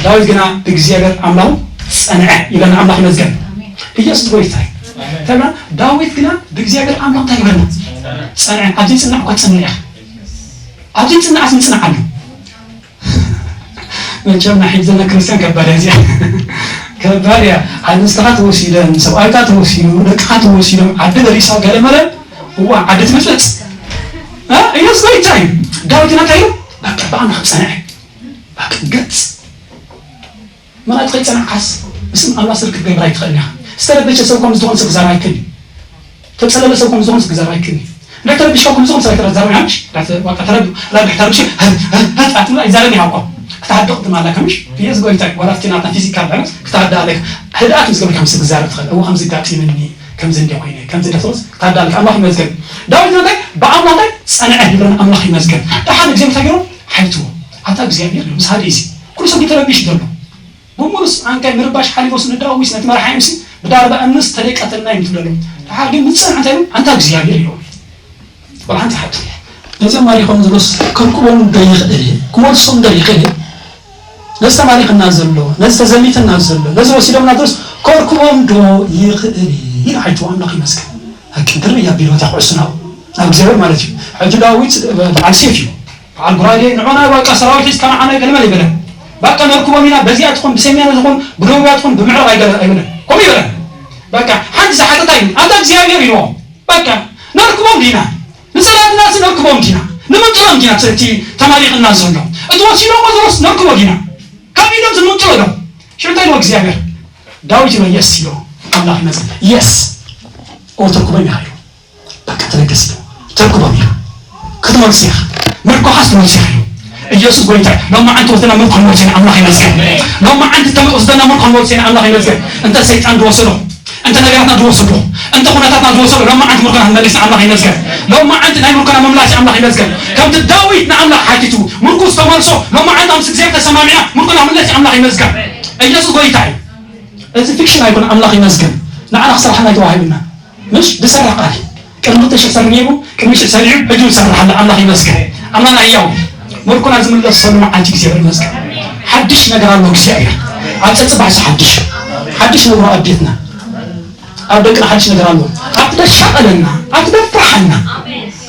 ዳዊት ግና ብእግዚኣብሔር ኣምላኹ ጸንዐ ይብለና። ኣምላኽ ይመስገን። ኢየሱስ ጎይታ እዩ። ተብላ ዳዊት ግና ብእግዚኣብሔር ኣምላኽ እንታይ ይብለና? ጸንዐ። ኣብዚ ጽናዕ እኳ ትጸንዕ ኢኻ። ኣብዚ ጽናዕስ ምጽናዕ ኣሎ። መቸም ናይ ሕጂ ዘመን ክርስቲያን ከባድ እያ እዚኣ። ከባድ እያ። ኣንስትኻ ተወሲደን፣ ሰብኣይካ ተወሲዱ፣ ደቅኻ ተወሲዶም፣ ዓዲ በሪሳ ገለ መለ፣ እዋ ዓዲ ትምጽምጽ። እ? ኢየሱስ ጎይታ እዩ። ዳዊት ግና እንታይ ኢሉ? በቃ ብኣምላኽ ጸንዐ። በቃ ገጽ መላእክት ከይጸናዕካስ፣ ምስም ኣምላኽ ስርክት ክትገብር ኣይትኽእልን ኢኻ። ዝተረበሸ ሰብ ከም ዝኾነ ሰብ ክዛረብ ኣይክእልን እዩ። ተጸለለ ሰብ ከም ዝኾነ ሰብ ክዛረብ ኣይክእልን እዩ። እንድሕር ተረቢሽካ ከም ዝኾነ ሰብ ኣይትዛረብን ኢኻ። ምሽ? እንድሕር በቃ ተረብ-፣ ረቢሕ ተረቢሽ፣ ህ-፣ ህ-፣ ህ-፣ ኣትብሎ ኣይዛረብን ኢኻ እኮ። ክትሃድቕ ድማ ኣለካ፣ ምሽ? ኢየሱስ ጎይታ እዩ። ዋላ ኣብቲ ናትና ፊዚካል ዳያሎግ ክትሃድእ ኣለካ። ህድኣት ምስ ገበርካ ምስ ትዛረብ ትኽእል። እዎ፣ ከምዚ ኣጋጢምኒ፣ ከምዚ እንደ ኮይነ፣ ከምዚ እንደ ትብሎስ ክትሃድእ ኣለካ። ኣምላኽ ይመስገን። ዳዊት እንታይ? ብኣምላኽ እንታይ? ጸንዐ ይብለና። ኣምላኽ ይመስገን። ደሓን እግዚኣብሔር እንታይ ገይሩ? ሓይትዎ። ኣታ እግዚኣብሔር እዩ። ምስ ሃድእ እዚ ኩሉ ሰብ ተረቢሽ ዘሎ። ብምሉስ ኣንካይ ምርባሽ ሓሊፎስ ንዳዊት ነቲ መርሓ እምሲ ብዳርባ እምንስ ተደቀተልና እዮም ትብለሎም። ደሓር ግን ምጽን እንታይ ኣንታ እግዚኣብሔር እዮም። ቆልዓ እንታይ ሓቱ ነዚኦም ማሪኾም ዝሎስ ከርክቦም ዶ ይኽእል እየ? ክመልሶም ዶ ይኽእል እየ? ነዚ ተማሪኽና ዘሎ፣ ነዚ ተዘሚትና ዘሎ፣ ነዚ ወሲዶምና ዘሎስ ከርክቦም ዶ ይኽእል እየ? ኢሉ ሓይቱ ኣምላኽ ይመስገን። ሃቂ ድርብ እያ ቢሎት ያኹዕስናው ናብ እግዚኣብሔር ማለት እዩ። ሕጂ ዳዊት በዓል ሴፍ እዩ። በዓል ጉራዴ ንዖና በቃ ሰራዊት ሒዝካ ንዓና ገለመለ ይበለን። በቃ ነርክቦም ኢና በዚኣ ትኹን ብሰሜና ትኹን ብደቡባ ትኹን ብምዕራብ ኣይገለ ኣይበለን። ከምኡ ይበለን። በቃ ሓንቲ ዝሓተታ እዩ ኣንታ እግዚኣብሔር ኢልዎ። በቃ ነርክቦም ዲና ንሰራዊትና ሲ ነርክቦም ዲና ንምንጥሎም ዲና እቲ ተማሪኽና ዘሎ እቲ ወሲዶሞ ዝወስ ነርክቦ ዲና ካብ ኢዶም ዝምንጥሎ ዶ ሽንታይ ኢልዎ እግዚኣብሔር ዳዊት ኢሎ የስ ኢሎ ኣምላኽ ይመስል የስ ኦተርክቦም ይሃይሉ በቃ ተለገስ ኢሉ ተርክቦም ኢኻ ክትመልስ ኢኻ ምርኮኻስ ትመልስ ኢኻ ኢሉ ኢየሱስ ጎይታ ሎማዓንቲ ወስደና ምርኮ ንመልስ ኢና ኣምላኽ ይመስገን ሎማዓንቲ ተመ- ወስደና ምርኮ ንመልስ ኢና ኣምላኽ ይመስገን እንተ ሰይጣን ዝወሰዶ እንተ ነገራትና ዝወሰዶ እንተ ኩነታትና ዝወሰዶ ሎማዓንቲ ምርኮና ክንመልስ ኣምላኽ ይመስገን ሎማዓንቲ ናይ ምርኮና ምምላስ ኣምላኽ ይመስገን ከምቲ ዳዊት ንኣምላኽ ሓቲቱ ምርኩስ ተመልሶ ሎማዓንቲ ምስ እግዚኣብሔር ተሰማሚዕና ምርኮና ክንመልስ ኣምላኽ ይመስገን ኢየሱስ ጎይታ እዩ እዚ ፊክሽን ኣይኮነ ኣምላኽ ይመስገን ንዓና ክሰርሓና ኣይተዋሂብና ምሽ ዝሰርሕ ቃል ቅድሚ ክልተ ሽሕ ሰሪሑ ነይሩ ቅድሚ ሽሕ ሰሪሑ ሕጂ ይሰርሕ ኣሎ ኣምላኽ ይመስገን ኣምላኽና ህያው ምርኮና ዝምለሰሉ መዓልቲ እግዚኣብሔር ይመስገን ሓድሽ ነገር ኣሎ እግዚኣብሔር ኣብ ጸጽባሕሲ ሓድሽ ሓድሽ ነብሮ ኣብ ቤትና ኣብ ደቅና ሓድሽ ነገር ኣሎ ኣብቲ ደሻቐለና ኣብቲ ደፍርሓና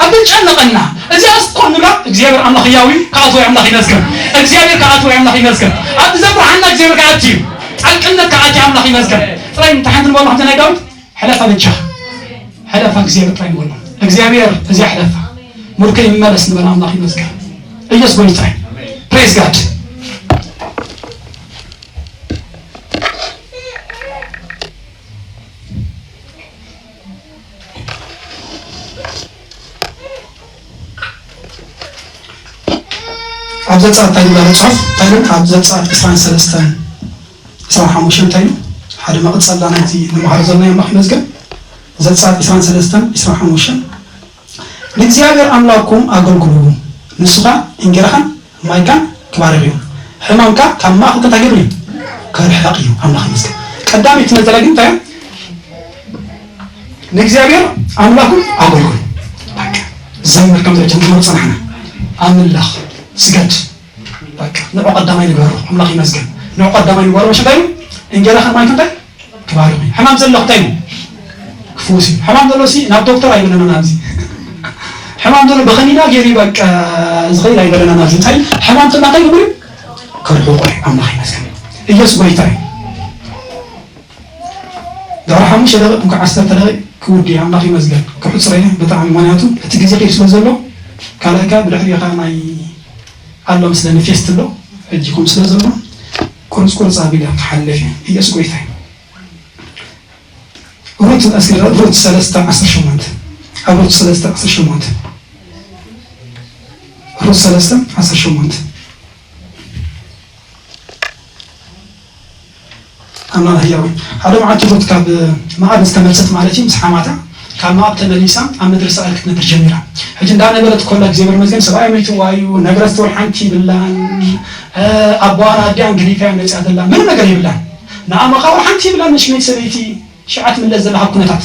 ኣብ ደጨነቐና እዚኣ እስኮ ንብላ እግዚኣብሔር ኣምላኽ ህያው እዩ ከኣትዎ ኣምላኽ ይመስገን እግዚኣብሔር ከኣትዎ ኣምላኽ ይመስገን ኣብቲ ዘፍርሓና እግዚኣብሔር ከኣቲ እዩ ጻድቅነት ከኣቲ ኣምላኽ ይመስገን ጥራይ እንተ ሓንቲ ንበሎ ከምቲ ናይ ዳዊት ሕለፋ በጃኻ ሕለፋ እግዚኣብሔር ጥራይ ንበሎ እግዚኣብሔር እዚኣ ሕለፋ ምርኮ ይመለስ ንበል ኣምላኽ ይመስገን ኢየሱስ ጎይታ እዩ praise God ኣብ ዘጸኣት እንታይ ይብላ መጽሓፍ እንታይ ይብል ኣብ ዘጸኣት ዕስራን ሰለስተን ዕስራን ሓሙሽተን እንታይ እዩ ሓደ መቐጸላ ናይቲ ንመሃሮ ዘለና ኣምላኽ ይመስገን ዘጸኣት ዕስራን ሰለስተን ዕስራን ሓሙሽተን ንእግዚኣብሔር ኣምላኽኩም ኣገልግልዎ ንሱ ኸኣ እንጌራኻን ማይካን ክባርኽ እዩ ሕማምካ ካብ ማእኸልካ እንታይ ገብር እዩ ከርሕቕ እዩ ኣምላኽ ይመስገን ቀዳመይቲ ነዘላ ግን እንታይ ንእግዚኣብሔር ኣምላኹም ኣገልግሉ ዘምር ከም ዘጀምሩ ጸናሕና ኣምላኽ ስገድ በቃ ንዑ ቀዳማይ ንገሩ ኣምላኽ ይመስገን ንዑ ቀዳማይ ንገሩ መሸ እንታይ እንጀራ ከማይ እንታይ ክባርኹ ሕማም ዘሎ እንታይ ክፉስ ሕማም ዘሎ ሲ ናብ ዶክተር ኣይብለና ናብዚ ሕማም ዘሎ ብኸኒና ገይሩ በቃ ዝኸይድ ኣይበለና ናብዚ እንታይ ሕማም ተላ እንታይ ግብር ከርሑ ቆይ ኣምላኽ ይመስገን ኢየሱስ ጎይታ እዩ ዳሕሪ ሓሙሽተ ደቂቕ እንኳዕ ዓሰርተ ደቂቕ ክውዲ ኣምላኽ ይመስገን ክሕፅረ እየ ብጣዕሚ ምክንያቱ እቲ ግዜ ከይድ ስለ ዘሎ ካልኣይ ከኣ ብድሕሪኡ ከኣ ናይ ኣሎ መስለኒ ፌስት ኣሎ፣ ሕጂ ከምኡ ስለ ዘሎ ቁርጽ ቁርጽ ኣቢለ ክሓልፍ እየ። ኢየሱስ ጎይታ እዩ። ሩት እስኪ ሩት ሰለስተ ዓሰርተ ሸሞንተ፣ ኣብ ሩት ሰለስተ ዓሰርተ ሸሞንተ፣ ሩት ሰለስተ ዓሰርተ ሸሞንተ። ኣምላኽ ህያው እዩ። ሓደ መዓልቲ ሩት ካብ መኣብ ዝተመልሰት ማለት እዩ፣ ምስ ሓማታ ካብ መኣብ ተመሊሳ ኣብ ምድሪ እስራኤል ክትነብር ጀሚራ። ሕጂ እንዳነበረት ከላ እግዚኣብሔር ይመስገን ሰብኣያ መይትዋ እዩ፣ ነግረስቲ ወላ ሓንቲ ይብላን፣ ኣቦዋን ኣዲኣን ገዲፋ እያ መፅያ ዘላ፣ ምንም ነገር የብላን። ንኣ መቓብር ሓንቲ ይብላን፣ ንሽመይ ሰበይቲ ሽዓ ትምለስ ዘላ ካብ ኩነታት።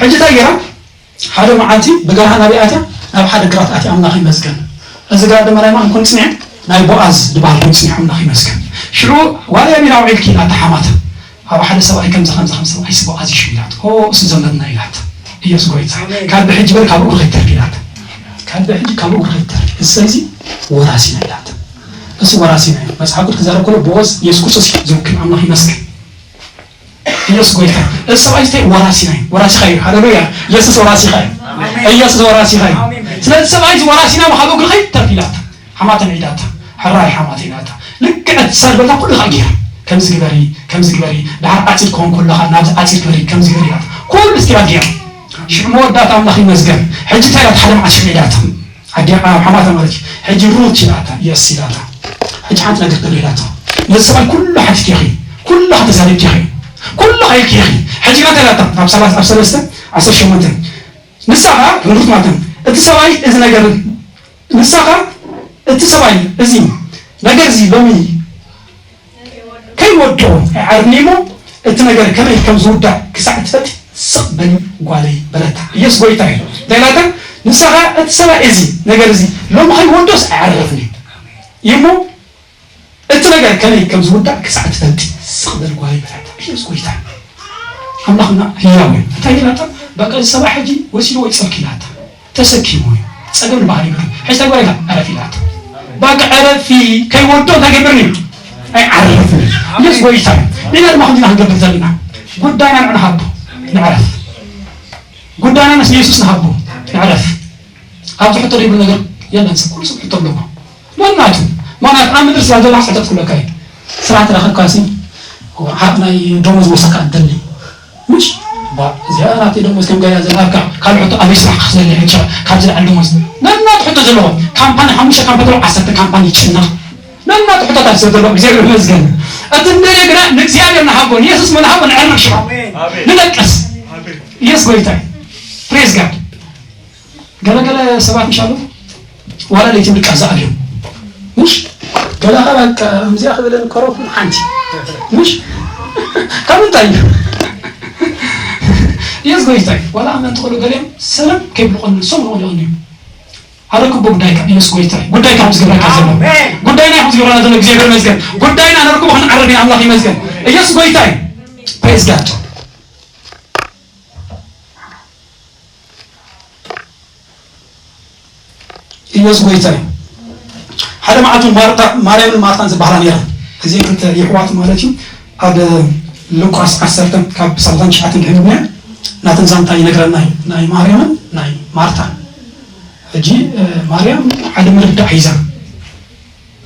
ሕጂ እንታይ ገይራ? ሓደ መዓልቲ ብጋህን ኣበይ ኣትያ? ናብ ሓደ ግራት ኣትያ፣ ኣምላኽ ይመስገን። እዚ ግራት ድማ ናይ ማን ኮይኑ ጽኒሑ? ናይ ቦኣዝ ዝበሃል ኮይኑ ጽኒሑ፣ ኣምላኽ ይመስገን። ሽዑ ዋላ ኣበይ ውዒልኪ ኢላታ ሓማታ። ኣብ ሓደ ሰብኣይ ከምዚ ከምዚ ከም ሰብኣይ ሲ ቦኣዝ ይሽው ኢላት። ኦ እሱ ዘመድና ኢላት። ኢየሱስ ጎይታ። ኣሜን። ካብ ብሕጂ በል ካብ እግሩ ከይተርፍ ኢላት። ካብ ብሕጂ ካብ እግሩ ከይተርፍ። እዚ ሰብ እዚ ወራሲና ኢላት። እሱ ወራሲና እዩ። መጽሓፍ ቅዱስ ክዛረብ ከሎ ቦኣዝ ኢየሱስ ክርስቶስ እዩ ዝውክል፣ ኣምላኽ ይመስገን። ኢየሱስ ጎይታ። እዚ ሰብኣይ እዚ ወራሲና እዩ። ወራሲኻ እዩ። ሃሌሉያ። ኢየሱስ ወራሲኻ እዩ። ኣሜን። ኢየሱስ ወራሲኻ እዩ። ኣሜን። ስለዚ ሰብኣይ እዚ ወራሲና ካብ እግሪ ከይተርፍ ኢላታ። ሓማታ ንዒዳታ። ሕራይ ሓማታ ኢላታ። ልክዕ እቲ ሳድ በልታ ኩሉ ከዓ ገይራ። ከምዚ ግበሪ፣ ከምዚ ግበሪ። ድሓር ዓፂድ ክኾን ከለኻ ናብዚ ዓፂድ ግበሪ፣ ከምዚ ግበሪ ኢላታ። ኩሉ እስኪ ገይራ። ሽዑ መወዳእታ ኣምላኽ ይመስገን። ሕጂ እንታይ ኢላታ ሓደ መዓልቲ ሽዑ ዒዳታ። ኣዲኣ ሓማታ ማለት እዩ። ሕጂ ሩት ኢላታ፣ የስ ኢላታ። ሕጂ ሓንቲ ነገር ክብል ኢላታ። ነዚ ሰብኣይ ኩሉ ሓቲትኪ ኢኺ፣ ኩሉ ተዛሪብኪ ኢኺ፣ ኩሉ ኢልኪ ኢኺ። ሕጂ እንታይ ኢላታ? ኣብ ሰባት ኣብ ሰለስተ ዓሰርተ ሸሞንተ። ንሳ ኸኣ ሩት ማለት ነው። እቲ ሰብኣይ እዚ ነገር ንሳ ኸኣ እቲ ሰብኣይ እዚ ነገር እዚ ሎሚ ከይወድኦ ኣይዓርኒ እሞ፣ እቲ ነገር ከመይ ከም ዝውዳእ ክሳዕ ትፈልጢ ስቕ በሊ ጓለይ በለታ። ኢየሱስ ጎይታ እዩ። እንታይ ኢላታ? ንሳ ኸኣ እቲ ሰብኣይ እዚ ነገር እዚ ሎሚ ከይወድኦስ ኣይዓርፍን እዩ እሞ፣ እቲ ነገር ከመይ ከም ዝውዳእ ክሳዕ ትፈልጢ ስቕ በሊ ጓለይ በለታ። ኢየሱስ ጎይታ እዩ። ኣምላኽና ህያው እዩ። እንታይ ኢላታ? በቃ እዚ ሰብኣይ ሕጂ ወሲድዎ ይጸርክ ኢላታ። ተሰኪሙ እዩ። ጸገም ዝበሃል የብሉን። ሕጂ ተግባር ኢላ ዕረፍ ኢላታ። በቃ ዕረፊ፣ ከይወዶ እንታይ ገብርኒ እዩ? ኣይዓርፍን። ኢየሱስ ጎይታ እዩ። ንሕና ድማ ከምዚና ክንገብር ዘለና። ጉዳይና ንዕኡ ንሃቦ፣ ንዕረፍ። ጉዳይና ንየሱስ ንሃቦ፣ ንዕረፍ። ኣብዚ ሕቶ ዘይብሉ ነገር የለን። ሰብ ኩሉ ሰብ ሕቶ ኣለዎ። ነናቱ። ምኽንያቱ ኣብ ምድሪ ስራሕ ዘለካ ሕቶ ክብለካ እዩ። ስራሕ ተረኸብካሲ፣ ሓቅ ናይ ደሞዝ ወሰካ ኣደሊ። ምሽ? ባ፣ እዚኣ ናተይ ደሞዝ ከም ገያ ዘላ፣ ካብ ካልእ ሕቶ ኣበይ ስራሕ ክኽፍለኒ ሕቶ፣ ካብ ዝለዓል ደሞዝ። ነናቱ ሕቶ ዘለዎ። ካምፓኒ፣ ሓሙሽተ ካምፓኒ፣ ዓሰርተ ካምፓኒ ይጭነቕ። ነናቱ ሕቶታት ስለ ዘለዎ፣ እግዚኣብሔር ይመስገን። እቲ እንደገና ንእግዚኣብሔር ንሃቦ፣ ንየሱስ ንሃቦ፣ ንዕረፍ ሽዑ። ኣሜን። ንደቅስ። ኣሜን። ኢየሱስ ጎይታ እዩ። ፕሬዝ ጋድ። ገለ ገለ ሰባት ምሽ ኣለዉ፣ ዋላ ለይቲ ምድቃስ ዝኣልዮም። ምሽ? ገለ ኸ በቃ፣ ከምዚኣ ክብለን ከረኹ ሓንቲ። ምሽ? ካብ ምንታይ እዩ? ኢየሱስ ጎይታ እዩ። ዋላ ኣመንቲ ኸሎ ገሊኦም ሰላም ከይብሉ ቐንዩ፣ ሰው ነው ቐንዩ። ኣረክቦ ጉዳይካ፣ ኢየሱስ ጎይታ እዩ። ጉዳይካ ከም ዝገብረካ ዘሎ። ኣሜን። ጉዳይና ከም ዝገብረና ዘሎ፣ እግዚኣብሔር ይመስገን። ጉዳይና ነርክቦ ክንዓርፍ ኢና፣ ኣምላኽ ይመስገን። ኢየሱስ ጎይታ እዩ። ፕሬዝ ጋድ። ኢየሱስ ጎይታ እዩ። ሓደ መዓልቲ ማርታ፣ ማርያምን ማርታን ዝበሃላ ነይረን። እዚአን ክልተ የሕዋት ማለት እዩ። ኣብ ሉቃስ ዓሰርተ ካብ ሰላሳን ትሽዓተን ድሕሪ ምኽንያት ናተን ዛንታ ይነግረና እዩ። ናይ ማርያምን ናይ ማርታን። ሕጂ፣ እ፣ ማርያም ሓደ ምርዳእ ሒዛ።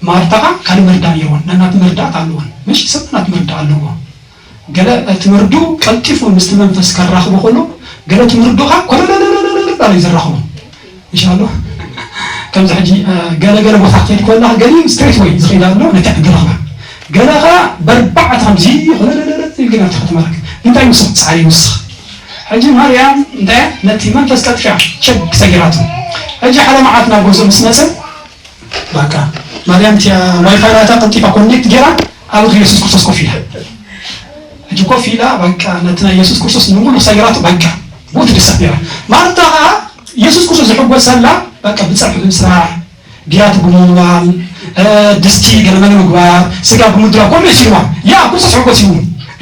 ማርታ ኸዓ ካልእ መርዳእ ነይርወን። ነናት መርዳእት ኣለወን። ምሽ ሰብ ናት መርዳእ ኣለዎ። ገለ እቲ ምርዱ ቀልጢፉ ምስቲ መንፈስ ከራኽቦ ከሎ፣ ገለ እቲ ምርዱ ኸዓ ኮለለለለለለ እዩ ዘራኽቦ። ኢንሻኣላህ። ከምዚ ሕጂ፣ እ፣ ገለ ገለ ቦታ ክትከይድ ከለኻ ገሊኡ ስትሬት ወይ ዝኸይድ ኣሎ፣ ነቲ ዕድል ረኽባ። ገለ ኸዓ በርባዕተ ከምዚ ኮለለለለ ኢልካ ናብቲ ከተማ ረክብ። እንታይ ይውስኽ? ጻዕሪ ይውስኽ። ሕጂ ማርያም እንታይ ነቲ መንፈስ ቀልጢፋ ቸክ ሰጊራቶ። ሕጂ ሓደ መዓልቲ ናብ ገዝኡ ምስ መጸ፣ በቃ ማርያም እቲኣ ዋይፋይ ናታ ቀልጢፋ ኮኔክት ገይራ ኣብ እግሪ የሱስ ክርስቶስ ኮፍ ኢላ። ሕጂ ኮፍ ኢላ በቃ ነቲ ናይ የሱስ ክርስቶስ ንሙሉ ሰጊራቶ በቃ ብኡ ትድሰት ነይራ። ማርታ ኸዓ የሱስ ክርስቶስ ዝሕጎሰላ በቃ ብጸብሒ ብምስራሕ፣ ብያቲ ብምውልዋል፣ እ፣ ድስቲ ገለ መለ ምግባር፣ ስጋ ብምድላው ኮሜስ ይዋ። ያ ክርስቶስ ሕጎስ እዩ።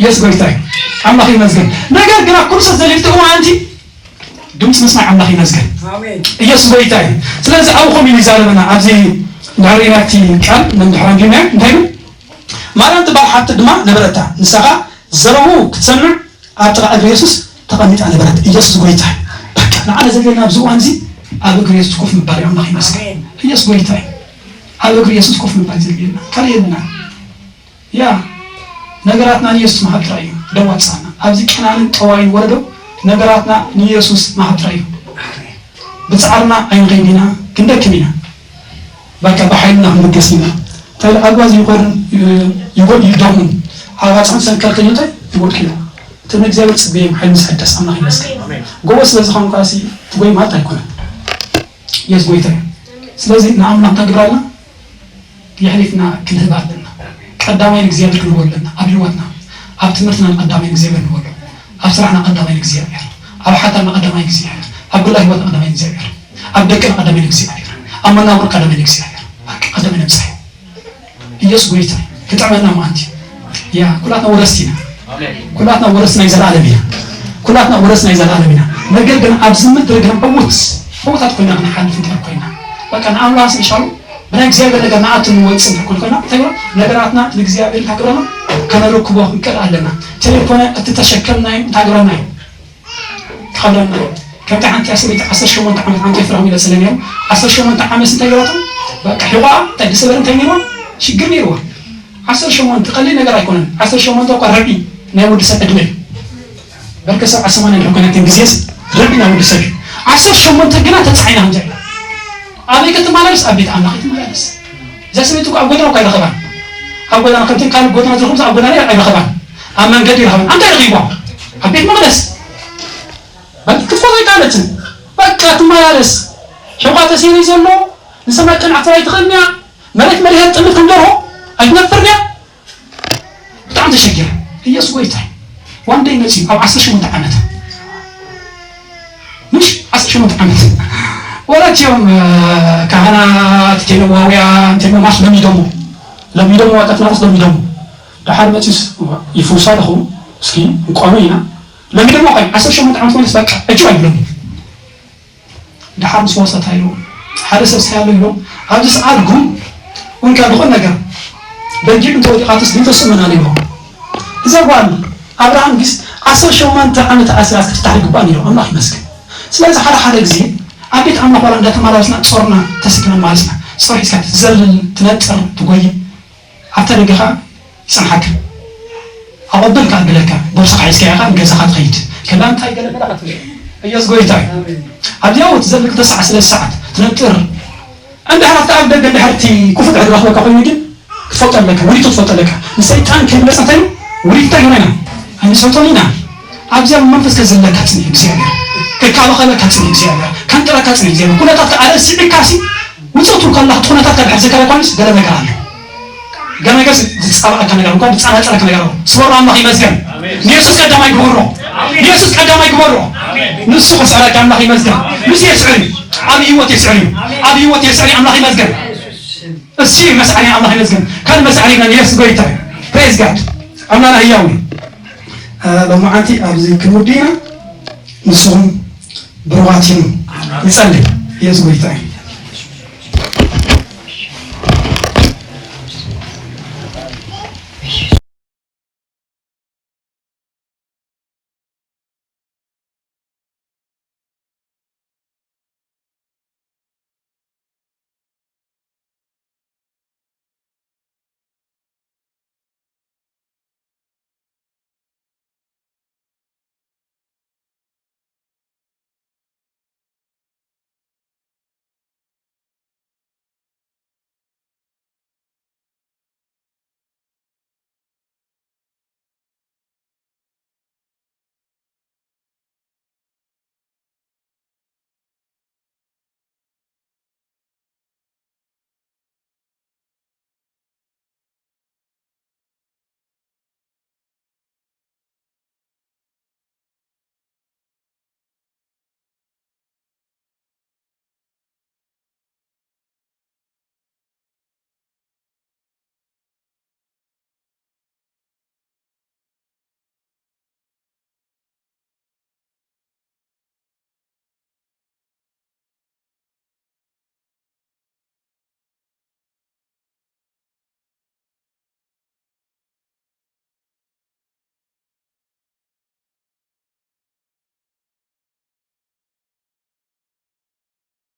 ኢየሱስ ጎይታ እዩ። ኣምላኽ ይመስገን። ነገር ግና ክርስቶስ ዘድልየቲ እዋን ኣንቲ ድምፂ ምስማዕ ኣምላኽ ይመስገን። ኣሜን። ኢየሱስ ጎይታ እዩ። ስለዚ ኣብኡ ከምኡ ኢሉ ይዛረበና። ኣብዚ ድሕሪ ናብቲ ቃል ነንድሕር ኣንቢብና እንታይ ይብል? ማርያም ትበሃል ሓብቲ ድማ ነበረታ። ንሳ ኸዓ ዘረብኡ ክትሰምዕ ኣብ ጥቓ እግሪ የሱስ ተቐሚጣ ነበረት። ኢየሱስ ጎይታ እዩ። በቃ ንዓና ዘድልየና ኣብዚ እዋን እዚ ኣብ እግሪ የሱስ ኮፍ ምባል እዩ። ኣምላኽ ይመስገን። ኢየሱስ ጎይታ እዩ። ኣብ እግሪ የሱስ ኮፍ ምባል ዘድልየና ካልእ የለና። ያ ነገራትና ንየሱስ መሃብ ጥራይ እዩ። ደዋጻና ኣብዚ ጨናንን ጠዋይን ወረዶ ነገራትና ንየሱስ መሃብ ጥራይ እዩ። ብጻዕርና ኣይንኸይድ ኢና፣ ክንደክም ኢና። በቃ ብሓይልና ክንብገስ ኢና። እንታይ ኣጓዝ ይኾርን ይጎድ ይደኹም ኣባጽን ሰንከልከል እንታይ ይወድቅ እዩ። እቲ ንእግዚኣብሔር ጽበዮም ሓይል ምስ ሕደስ ኣምላኽ ይመስገን። ጎቦ ስለ ዝኾንኳ ሲ ትጎይ ማለት ኣይኮነን። የስ ጎይታ እዩ። ስለዚ ንኣምላኽ እንታይ ግብራልና የሕሊፍና ክንህብ ኣለና። ቀዳማይ ንእግዚኣብሔር ክንህቦ ኣለና። ኣብ ህይወትና ኣብ ትምህርትና ቀዳማይ ንእግዚኣብሔር ንህቦ ኣለና። ኣብ ስራሕና ቀዳማይ ንእግዚኣብሔር፣ ኣብ ሓታና ቀዳማይ ንእግዚኣብሔር፣ ኣብ ግላ ህይወትና ቀዳማይ ንእግዚኣብሔር፣ ኣብ ደቅና ቀዳማይ ንእግዚኣብሔር፣ ኣብ መናብር ቀዳማይ ንእግዚኣብሔር። በቃ ቀዳማይ ነብጻሕ ኢየሱስ ጎይታ ክጥዕመና ማንቲ ያ ኩላትና ወረስቲ ኢና። ኩላትና ወረስቲ ናይ ዘላለም ኢና። ኩላትና ወረስቲ ናይ ዘላለም ኢና። ነገር ግን ኣብዚ ምድሪ ግን ዕዉት ዕዉታት ኮይና ክንሓልፍ እንድሕር ኮይና በቃ ንኣምላኽ ስንሻሉ ብናይ እግዚኣብሔር ነገር ንኣቱ ንወፅእ እንድሕር ኮይና እንታይ ይብሎ? ነገራትና ንእግዚኣብሔር እንታይ ክብረና ከነረክቦ ክንክእል ኣለና። ቴሌፎነ እቲ ተሸከምናዮ እንታይ ግብረና እዩ? ክኸብረና እዩ። ከምቲ ሓንቲ ሰበይቲ ዓሰርተ ሸሞንተ ዓመት ዓንቶ ይፍረኹም ኢለ ስለ ነይሩ ዓሰርተ ሸሞንተ ዓመት እንታይ ገይራቶ? በቃ ሕቋ እንታይ ድሰበር እንታይ ነይርዋ? ሽግር ነይርዋ። ዓሰርተ ሸሞንተ ቀሊል ነገር ኣይኮነን። ዓሰርተ ሸሞንተ እኳ ርብዒ ናይ ወዲ ሰብ ዕድመ እዩ። በርከ ሰብዓ ሰማንያ እንድሕር ኮይና ግን ግዜስ ርብዒ ናይ ወዲ ሰብ እዩ። ዓሰርተ ሸሞንተ ግና ተጻዒና ከምዚኣ ኢላ ኣበይ ክትመላለስ? ኣብ ቤት ኣምላኽ ክትመላለስ። እዛ ሰበይቲ እኮ ኣብ ጎደና እኳ ኣይረኸባን። ኣብ ጎደና ከምቲ ካልእ ጎደና ዝረኸቡ ኣብ ጎደና ኣይረኸባን። ኣብ መንገዲ ይረኸባን። ኣንታይ ረኺብዋ? ኣብ ቤት መቕደስ። በቃ ክትፈቶ ኣይከኣለትን። በቃ ትመላለስ። ሕቋ ተሰይሩ ዘሎ ንሰማይ ቀናዕቲ ኣይትኽእልን እያ። መሬት መሪሃ ትጥምት ከም ደርሆ ኣይትነፍርን እያ። ብጣዕሚ ተሸጊራ። ኢየሱስ ጎይታ እዩ። ዋን ደይ መጺኡ ኣብ ዓሰርተ ሸሞንተ ዓመት ምሽ ዓሰርተ ሸሞንተ ዓመት ወላ እቲኦም ካህናት ቴነዋውያን ቴነማስ ለሚዶሞ ለሚዶሞ ዋጣት ናፍስ ለሚዶሞ ደሓር መጺስ ይፍውሳ ኣለኹ እስኪ እንቋመ ኢና ለሚዶሞ ቆይ ዓሰርተ ሸሞንተ ዓመት ማለት በቃ እጅ ኣይብሎም ደሓር ምስ ወሰታ ኢሉ ሓደ ሰብ ሳይ ኣሎ ኢሉ ኣብዚ ሰዓት ጉም እንካ ዝኾን ነገር በጊዕ እንተወዲቓትስ ግን ተስእመና ኢሉ እዛ ጓል ኣብርሃም ግስ ዓሰርተ ሸሞንተ ዓመት ኣሲራ ክትፍታሕ ይግባእ ነይሩ ኣምላኽ ይመስገን ስለዚ ሓደ ሓደ ግዜ ኣብ ቤት ኣምላኽ ዋላ እንዳተመላለስና ጾርና ተስክና ማለስና ጾር ሒዝካ ትዘልል ትነጥር ትጎይም ኣብታ ደገኻ ይጸንሓካ ኣቐብል ከኣ ብለካ ቦርሳኻ ሒዝካ ኢኻ ንገዛኻ ትኸይድ ከላ እንታይ ገለ መለ ክትብል ኢየሱስ ጎይታ እዩ ኣብዚኣ ወት ዘብል ክልተ ሰዓት ስለስተ ሰዓት ትነጥር እንድሕር ኣብቲ ኣብ ደገ እንድሕር እቲ ክፉት ዕድል ረኽበካ ኮይኑ ግን ክትፈልጦ ኣለካ ውዲቱ ክትፈልጦ ኣለካ ንሰይጣን ከይብለጽ እንታይ ውዲቱ እንታይ ይሆነና ኣይንሰልጦን ኢና ኣብዚኣ መንፈስ ከዘለካ ጽንሕ እግዚኣብሔር ከካበኸለካ ጽንሕ እግዚኣብሔር ከንጥረካ ጽንሕ እግዚኣብሔር ኩነታት ከኣ ረሲዕካ ሲ ውጽእቱ ከላ ትኹነታት ከድሕር ዘካለ ኳንስ ገለ ነገር ኣሎ ገለ ነገር ዝጻባኣካ ነገር እንኳን ዝጻናጸረካ ነገር ኣሎ ስበሩ ኣምላኽ ይመስገን ንየሱስ ቀዳማይ ግበሮ ንየሱስ ቀዳማይ ግበሮ ንሱ ክስዕረካ ኣምላኽ ይመስገን ንሱ የስዕር እዩ ኣብ ህይወት የስዕር እዩ ኣብ ህይወት የስዕር እዩ ኣምላኽ ይመስገን እሱ እዩ መስዓሪ ኣምላኽ ይመስገን ካልእ መስዓሪ ኢና ንየሱስ ጎይታ እዩ praise God ኣምላኽና ህያው እዩ ሎማዓንቲ ኣብዚ ክንውዲ ኢና ንስኹም ብሩኻት ኢኹም ይጸልይ ኢየሱስ ጎይታ እዩ